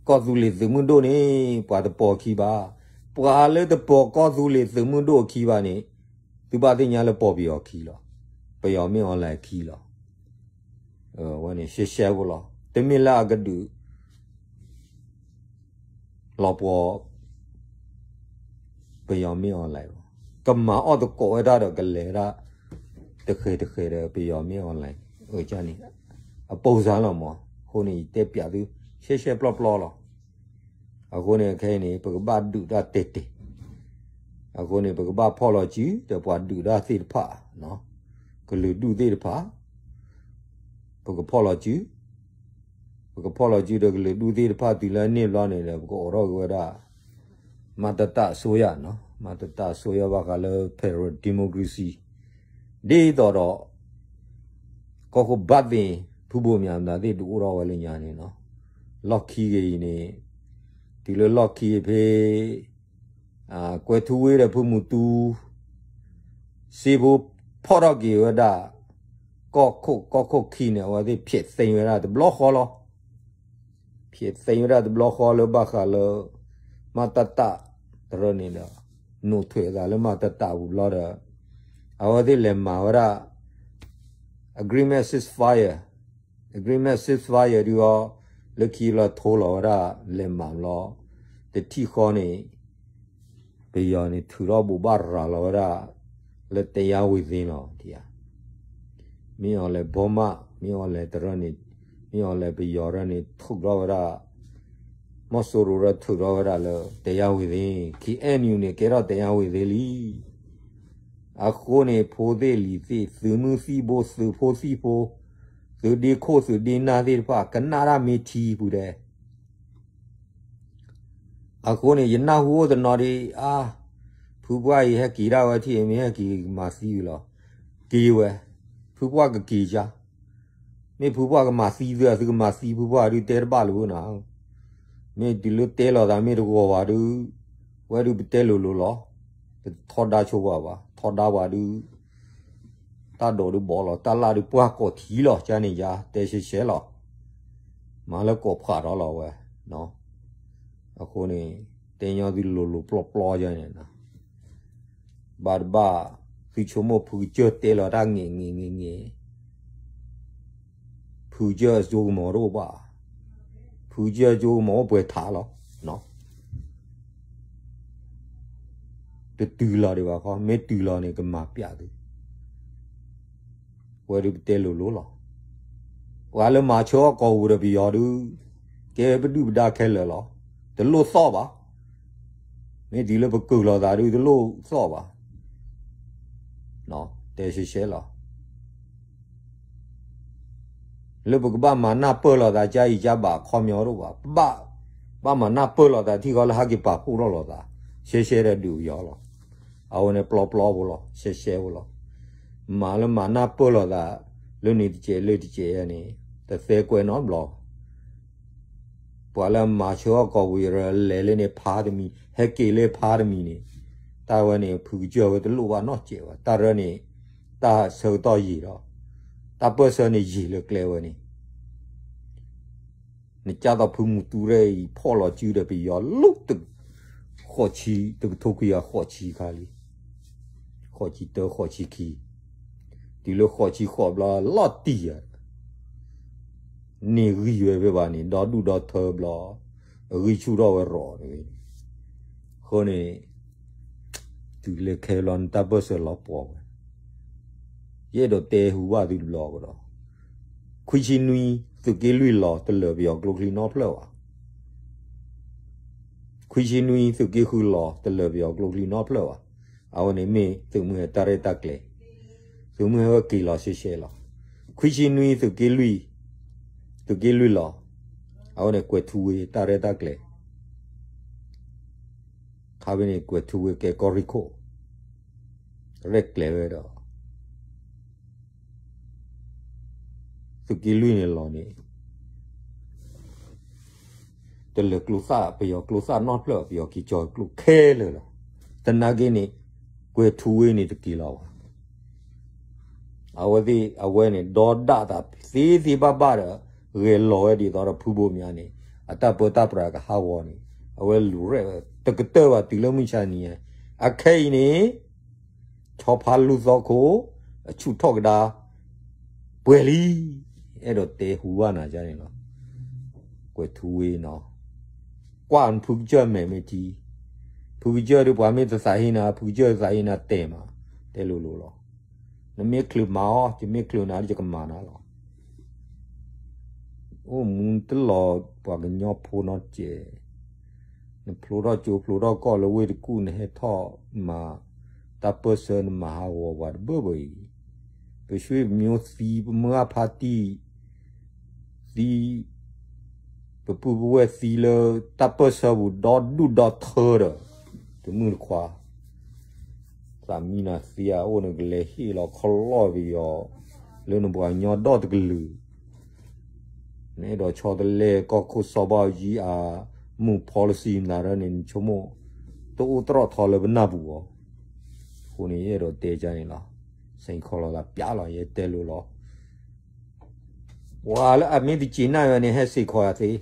ကီၢ်သူလ့ၤသုးမုၢ်ဒိၣ်န့ၣ် ပှၤတပိာ်ခံဘၣ်. ပှၤလၢတပိာ်ကီၢ်သူလ့ၤသုးမုၢ်ဒိၣ်အခံဘၣ်န့ၣ် သုဘၣ်သ့ၣ်ညါလၢပိာ်ပယီၤခံလီၤ. ပယီၤမ့ၢ် online ခံလီၤ. ဝဲန့ၣ်ရှဲရှဲဖိလီၤ. တမ့ၢ်လၢအကဒုး လီၤပှီၤ ပယီၤမ့ၢ် online ဘၣ်. ကမၤအီၣ်သကိးဝဲဒၣ်ဒီးကလဲၤဝဲဒၣ် တဃဲၤတဃဲၤဒီးပယီၤမ့ၢ် online အန့ၣ် အပိစါလီၤမး. အဃိန့ၣ် ယတဲပျးသု ရှဲရှဲပျီပျီလီၤ. အဃိန့ၣ် ခဲအံၤန့ၣ် ပကဘၣ်ဒုးတၢ်တဲာ်တဲာ်, အဃိန့ၣ် ပကဘၣ်ဖီၣ်လီၤစု ဒီးပှၤဒုးတၢ်သ့ၣ်တဖၣ်, ကလုာ်ဒူၣ်သ့ၣ်တဖၣ် ပကဖီၣ်လီၤစု, ပကဖီၣ်လီၤစုဒီးကလုာ်ဒူၣ်သ့ၣ်တဖၣ်တုၤလၢန့ၣ်ဘျီန့ၣ်ဒီး ပကအိးထီၣ်က့ၤဝဲဒၣ် မတတအစိုးရ, မတတအစိုးရဘၣ်ဃးလၢ federal democracy ဒ်သိးဒီး ကီၢ်ခိၣ်ဘၣ်သ့ၣ် ဖုဘိးမၠးမတၤသ့ၣ်ဒုးအိၣ်ထီၣ်ဝဲလၢညါန့ၣ်လီၤ. လီၢ်ခံက့ၤအံၤန့ၣ် တုၤလၢလီၢ်ခံဖဲ ကွဲၤထူဝ့ဒီးဖုမူတူ စ့ဖိဖီၣ်ထီၣ်က့ၤဝဲဒၣ် ကီၢ်ခိၣ် ကီၢ်ခိၣ်ခံန့ၣ် အဝဲသ့ၣ်ဖျဲးသ့ဝဲဒၣ်တဘျီဃီလီၤ. ဖျဲးသ့ဝဲဒၣ်တဘျီဃီလၢဘၣ်ဃးလၢ မတတ တရၢန့ၣ်ဒီး နိးထွဲးသးလၢမတတပူၤဘျီဒီး အဝဲသ့ၣ်လဲၤမၤဝဲဒၣ် agreement ceasefire, agreement ceasefire ဒုးအီၤ လၢခံဘျီထိလီၤဝဲဒၣ် လဲၤမၤဘျီ တထံၣ်ဃီန့ၣ် ပယီၤန့ၣ် ထုးထီၣ်ဘိးဘၣ်ရၤလီၤဝဲဒၣ် လၢ တရားဝင်သင့် လီၤ. မ့ၢ်အီၤလဲၤဘီမး မ့ၢ်အီၤလဲၤတရၢန့ၣ် မ့ၢ်အီၤလဲၤပယီၤရၢန့ၣ် ထုးထီၣ်ဝဲဒၣ် မီၢ်စိရိၤရၢထုးထီၣ်ဝဲဒၣ်လၢ တရားဝင်သင့် KNU န့ၣ် ကဲထီၣ် တရားဝင်သင့် လံ. အဃိန့ၣ် ဖိသ့ၣ်လံၤသ့ၣ် သုးမုၢ်သံၣ်ဘိ သုးဖိသံၣ်ဖိ သုးဒ့ခိၣ်သုးဒ့နၢ်သ့ၣ်တဖၣ် ကနၣ်တၢ်မ့ၢ်ထံပူၤဒဲး အဃိန့ၣ် ယနၢ်ဟူအိၣ်တနီၤဒ်အါ, ဖုပှၢ်အံၤဟဲက့ၤဒၣ်ဝဲထံၣ် မ့ၢ်ဟဲက့ၤကမၤသံဝံၤလီၤ. က့ၤဝဲ, ဖုပှၢ်ကက့ၤကါ, မ့ၢ်ဖုပှၢ်ကမၤသံသု သုကမၤသံဖုပှၢ်ဒုးတဲတဘၣ်လၢၤဘၣ်နၤ, မ့ၢ်တုၤလၢတဲလီၤသးမ့ၢ်တဂီၤဘၣ်ဒုး, ဝဲဒုးပတဲလိၤလိၤလီၤ. ပထီဒါဆိပှၤဘၣ်, ထီဒါပှၤဒုး တၢ်ဒိးဒုးဘီလီၤ, တၢ်လၣ်ဒုးပှၢ်ကိးထံလီၤ, ကန့ၣ်ယါတဲရှဲရှဲလီၤ. မၤလၢကိးဖးထီလီၤဝဲ, အဃိန့ၣ် တဲညီသုလိၤလိၤပျီပျီယါန့ၣ်, ဘၣ်တဘၣ် သုဆိကမိၣ်ဖုကစၢၢ်တဲလီၤတၢ်ငဲၤငဲၤငဲၤငဲၤ, ဖုကစၢၢ်အစိကမီၤတအိၣ်ဘၣ်, ဖုကစၢၢ်အစိကမီၤအိၣ်ပှဲၤထးလီၤ. တတုၤလီၤဒံးဘၣ်ခီ, မ့ၢ်တုၤလီၤန့ၣ် ကမၤပျးသု, ဝဲဒုးပတဲလိၤလိၤလီၤ. ပှၤလၢမၤဆၢအီၣ်ကီၢ်ပူၤဒီးပယီၤဒုး, ကဲပဒုၣ်ပဒါခဲလၢာ်လီၤ. တလိၣ်သီၣ်ဘၣ်, မ့ၢ်တုၤလၢပကုာ်လိာ်သးဒုး တလိၣ်သီၣ်ဘၣ်, တဲရှဲရှဲလီၤ. လၢပကဘၣ်မၤနၢ်ပၢၢ်လိာ်သး ကါအံၤကါဘၣ်အခီပညီတအိၣ်ဘၣ်, ပဘၣ်မၤနၢ်ပၢၢ်လိာ်သး ထံၣ်ဃီလၢဟဲက့ၤပာ်ဖှိၣ်ထီၣ်လိာ်သး, ရှဲရှဲဒီးဒုးပယီၤလီၤ. အဝဲန့ၣ်ပျီပျီဖိလီၤ, ရှဲရှဲဖိလီၤ. မၤလၢမၤနၢ်ပၢၢ်လိာ်သး လၢန့ၣ်တစဲးလၢတစဲးန့ၣ် တသဲကွဲနီတဘျီ ပှၤလၢမၤဆၢအီၣ်ကီၢ်ပူၤယရၢ လဲၤလၢန့ၣ်ဖးတမံၤ, ဟဲက့ၤလၢဖးတမံၤန့ၣ်, တၢ်ဝဲန့ၣ် ဖုကစၢၢ်ဝဲတလိၣ်ဘၣ်နီတစဲးဘၣ်. တၢ်ရၢန့ၣ် တၢ်ဆၢကတီၢ်ယံာ်ဒီး, တၢ်ပၢၢ်ဆၢန့ၣ်ယံာ်လၢကျဲဝဲန့ၣ် နကၢ်သိးဖုမူတူရဲၣ်အံၤ ဖီၣ်လီၤစုဒီးပယီၤလၢ ဃိးဆံ, တကထိခွံကယၤဃိးဆံခါလံ, ဃိးဆံတၢ ဃိးဆံခံ, တုၤလၢဃိးဆံဃိးဘျီ လီၤတံၢ်ဧါ န့ၢ်ဂံၢ်ဝဲဖဲဘၣ်န့ၣ် ဒီဒူၣ်ဒီထၢဘျီ, အဂံၢ်ဆူၣ်ထီၣ်ဝဲရီၤတဂ့ၤန့ၣ်, အဃိန့ၣ် တုၤလၢခဲဘျီ နတၢ်ပၢၢ်ဆၢလီၤပှီၢ်ဝဲ, ယအဲၣ်ဒိးတဲဟူဘၣ်သုတဘျီကဒီး, ခွံဆံနွံ သုးက့လွံၢ်လီၤ တလၢာ်ပယီၤကျိချံနီတဖျၢၣ်ဘၣ်. ခွံဆံနွံ သုးက့ဃုလီၤ တလၢာ်ပယီၤကျိချံနီတဖျၢၣ်ဘၣ်. အဝဲန့ၣ်မ့ၢ်သုးမုၢ်ဟဲတၢ်ရဲၣ်တၢ်ကျဲၤ, သုးမုၢ်ဟဲဝဲက့ၤလီၤရှဲရှဲလီၤ. ခွံဆံနွံ သုးက့လွံၢ်, သုးက့လွံၢ်လီၤ, အဝဲန့ၣ်ကွဲၤထူဝ့တၢ်ရဲၣ်တၢ်ကျဲၤ, ခါဖဲန့ၣ် ကွဲၤထူဝ့ကဲကီၢ်ရ့ၣ်ခိၣ်, ရဲၣ်ကျဲၤဝဲဒီး သုးက့လွံၢ်န့ၣ်လီၤန့ၣ် တလၢာ်ကျိသၣ် ပယီၤကျိသၣ်နီတဖျၢၣ် ပယီၤက့ၤကၠီၤကျိခဲလၢာ်လီၤ. သနာ်က့န့ၣ် ကွဲၤထူဝ့န့ၣ်တက့ၤလီၤဘၣ်. အဝဲသ့ၣ် အဝဲန့ၣ် ဒီဒၣ်သးသ့သ့ဘၣ်ဘၣ်ဒီး ဂဲၤလီၤဝဲဒ်သိးဒီးဖုဘိမၠါန့ၣ် အတၢ်ပၢတၢ်ပြးကဟးဂီၤန့ၣ် အဝဲလူၤရဲၣ်ဝဲ တကတၢၢ်ဘၣ်တုၤလၢမုၢ်ဆါနံၤ, အခဲအံၤန့ၣ် ဆီဖါလူၢ်သီခိၣ် အဆူၣ်ထီၣ်ကဒါ ပှဲၤလံ, အဲၣ်ဒိးတဲဟူဘၣ်နၤန့ၣ်လီၤ. ကွဲၤထူဝ့နီၤ, ကွၢ်ဖုကစၢၢ်မဲာ်မ့ၢ်ထံ, ဖုကစၢၢ်ဒီးပှၤမ့ၢ်တသးဟ့နၤ ဖုကစၢၢ်သးဟ့နၤတဲမး, တဲလိၤလိၤလီၤ. နမ့ၢ်ချုးမၤအီၤ, ယမ့ၢ်ချုးနၤဒီးယကမၤနၤလီၤ. အိၣ်မူတလီၤပှၤကညီဖိနီတစဲး, နဖျိထီၣ်ကၠိဖျိထီၣ်ကီၢ်လၢဝ့ၢ်တကူၣ် နဟဲထီၣ်မၤတၢ်ပၢၢ်ဆၢ နမၤဟးဂီၤပှၤတဘၢၣ်ဘၢၣ်အံၤ, ပရွှေမျိုးသံ ပမုၢ်ဂၢ်ဖါတံၢ် သံ, ပပုၢ်ပဝဲၢ်သံလၢတၢ်ပၢၢ်ဆၢပူၤ ဒီဒူၣ်ဒီထၢဒီး တမုၢ်တခွါ, သးမံနၤသံအအိၣ်န့ၣ် ကလဲၤဟ့ၣ်လီၤခီလီၢ်ပယီၤ လၢနပှၤကညီဒီတကလုာ်, နအဲၣ်ဒိးဆီတလဲကီၢ်ခိၣ်စီၤဘၣ်အူကၠံအမူး policy နၤရၢန့ၣ် နဆိကမိၣ် တအိၣ်တြီၣ်ထီလၢပနၢ်ပူၤအီၤ, အဃိန့ၣ် ယအဲၣ်ဒိးတဲကန့ၣ်လီၤ. စ့ၢ်ကီးလီၤသးပျးလီၤ ယတဲလိၤလီၤ. ပှၤလၢအမ့ၢ်တစံးနၢ်ဝဲန့ၣ် ဟဲစ့ၢ်ကီးယၤသ့,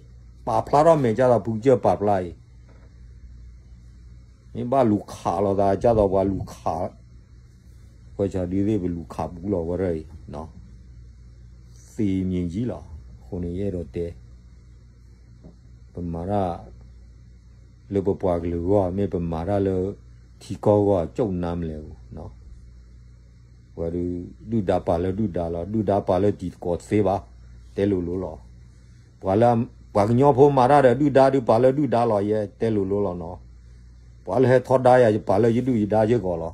ပာ်ဖျါထီၣ်မဲာ်ကၢ်သိး ပူၤကၢၢ်ပာ်ဖျါအံၤ, မ့ၢ်ဘၣ်လူၤခးလိာ်သး ကၢ်သိးပှၤလူၤခး, ဝဲဒ်ဒ်သ့ၣ် ပလူၤခးပူၤလီၤဝဲရၢ်အံၤ, သ့မံၤကံလီၤ. အဃိန့ၣ် ယအဲၣ်ဒိးတဲ ပမၤတၢ် လၢပပှၤကလုာ်အဂီၢ် မ့ၢ်ပမၤတၢ်လၢထံကီၢ်အဂီၢ် ကၠိၣ်နါမလဲၣ်ဧိၤ, ဝဲဒုၣ်ဒါပာ်လၢဒုၣ်ဒါလီၤ, ဒုၣ်ဒါပာ်လၢတံၤသကိးသ့ဘၣ်, တဲလိၤလိၤလီၤ. ပှၤလၢ ပှၤကညီဖိမၤတၢ်ဒီးဒုၣ်ဒါဒုးပာ်လၢဒုၣ်ဒါလီၤ, ယတဲလိၤလိၤလီၤနီၤ. ပှၤလၢဟဲထီဒါယၤ ယပာ်လၢယဒုၣ်ယဒါယဂီၢ်လီၤ.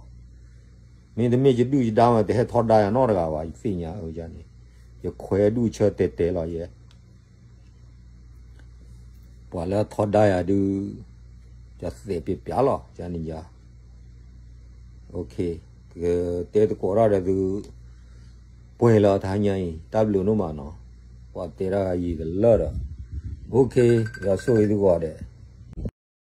မ့တမ့ၢ်ယဒုၣ်ယဒါမး တဟဲထီဒါယၤနီတဂၤဘၣ်, ယသ့ၣ်ညါအၢယၤန့ၣ်, ယခွဲးဒူၣ်ဆၢတဲာ်တဲာ်လီၤယဲ ပှၤလၢထီဒါယၤဒုး ယသဲးပျးပျးလီၤ ယန့ၣ်ယၤ. ကတဲသကိးတၢ်ဒီးသု ပှဲၤလီၤတဟါညါအံၤ တၢ်ဘျုးဒိၣ်မးနီၤ, ပှၤတဲတၢ်ဂၤယံာ်ကလၢာ်ဒီး, ယွၤဆိၣ်ဂ့ၤသုဂီၢ်ဒဲး.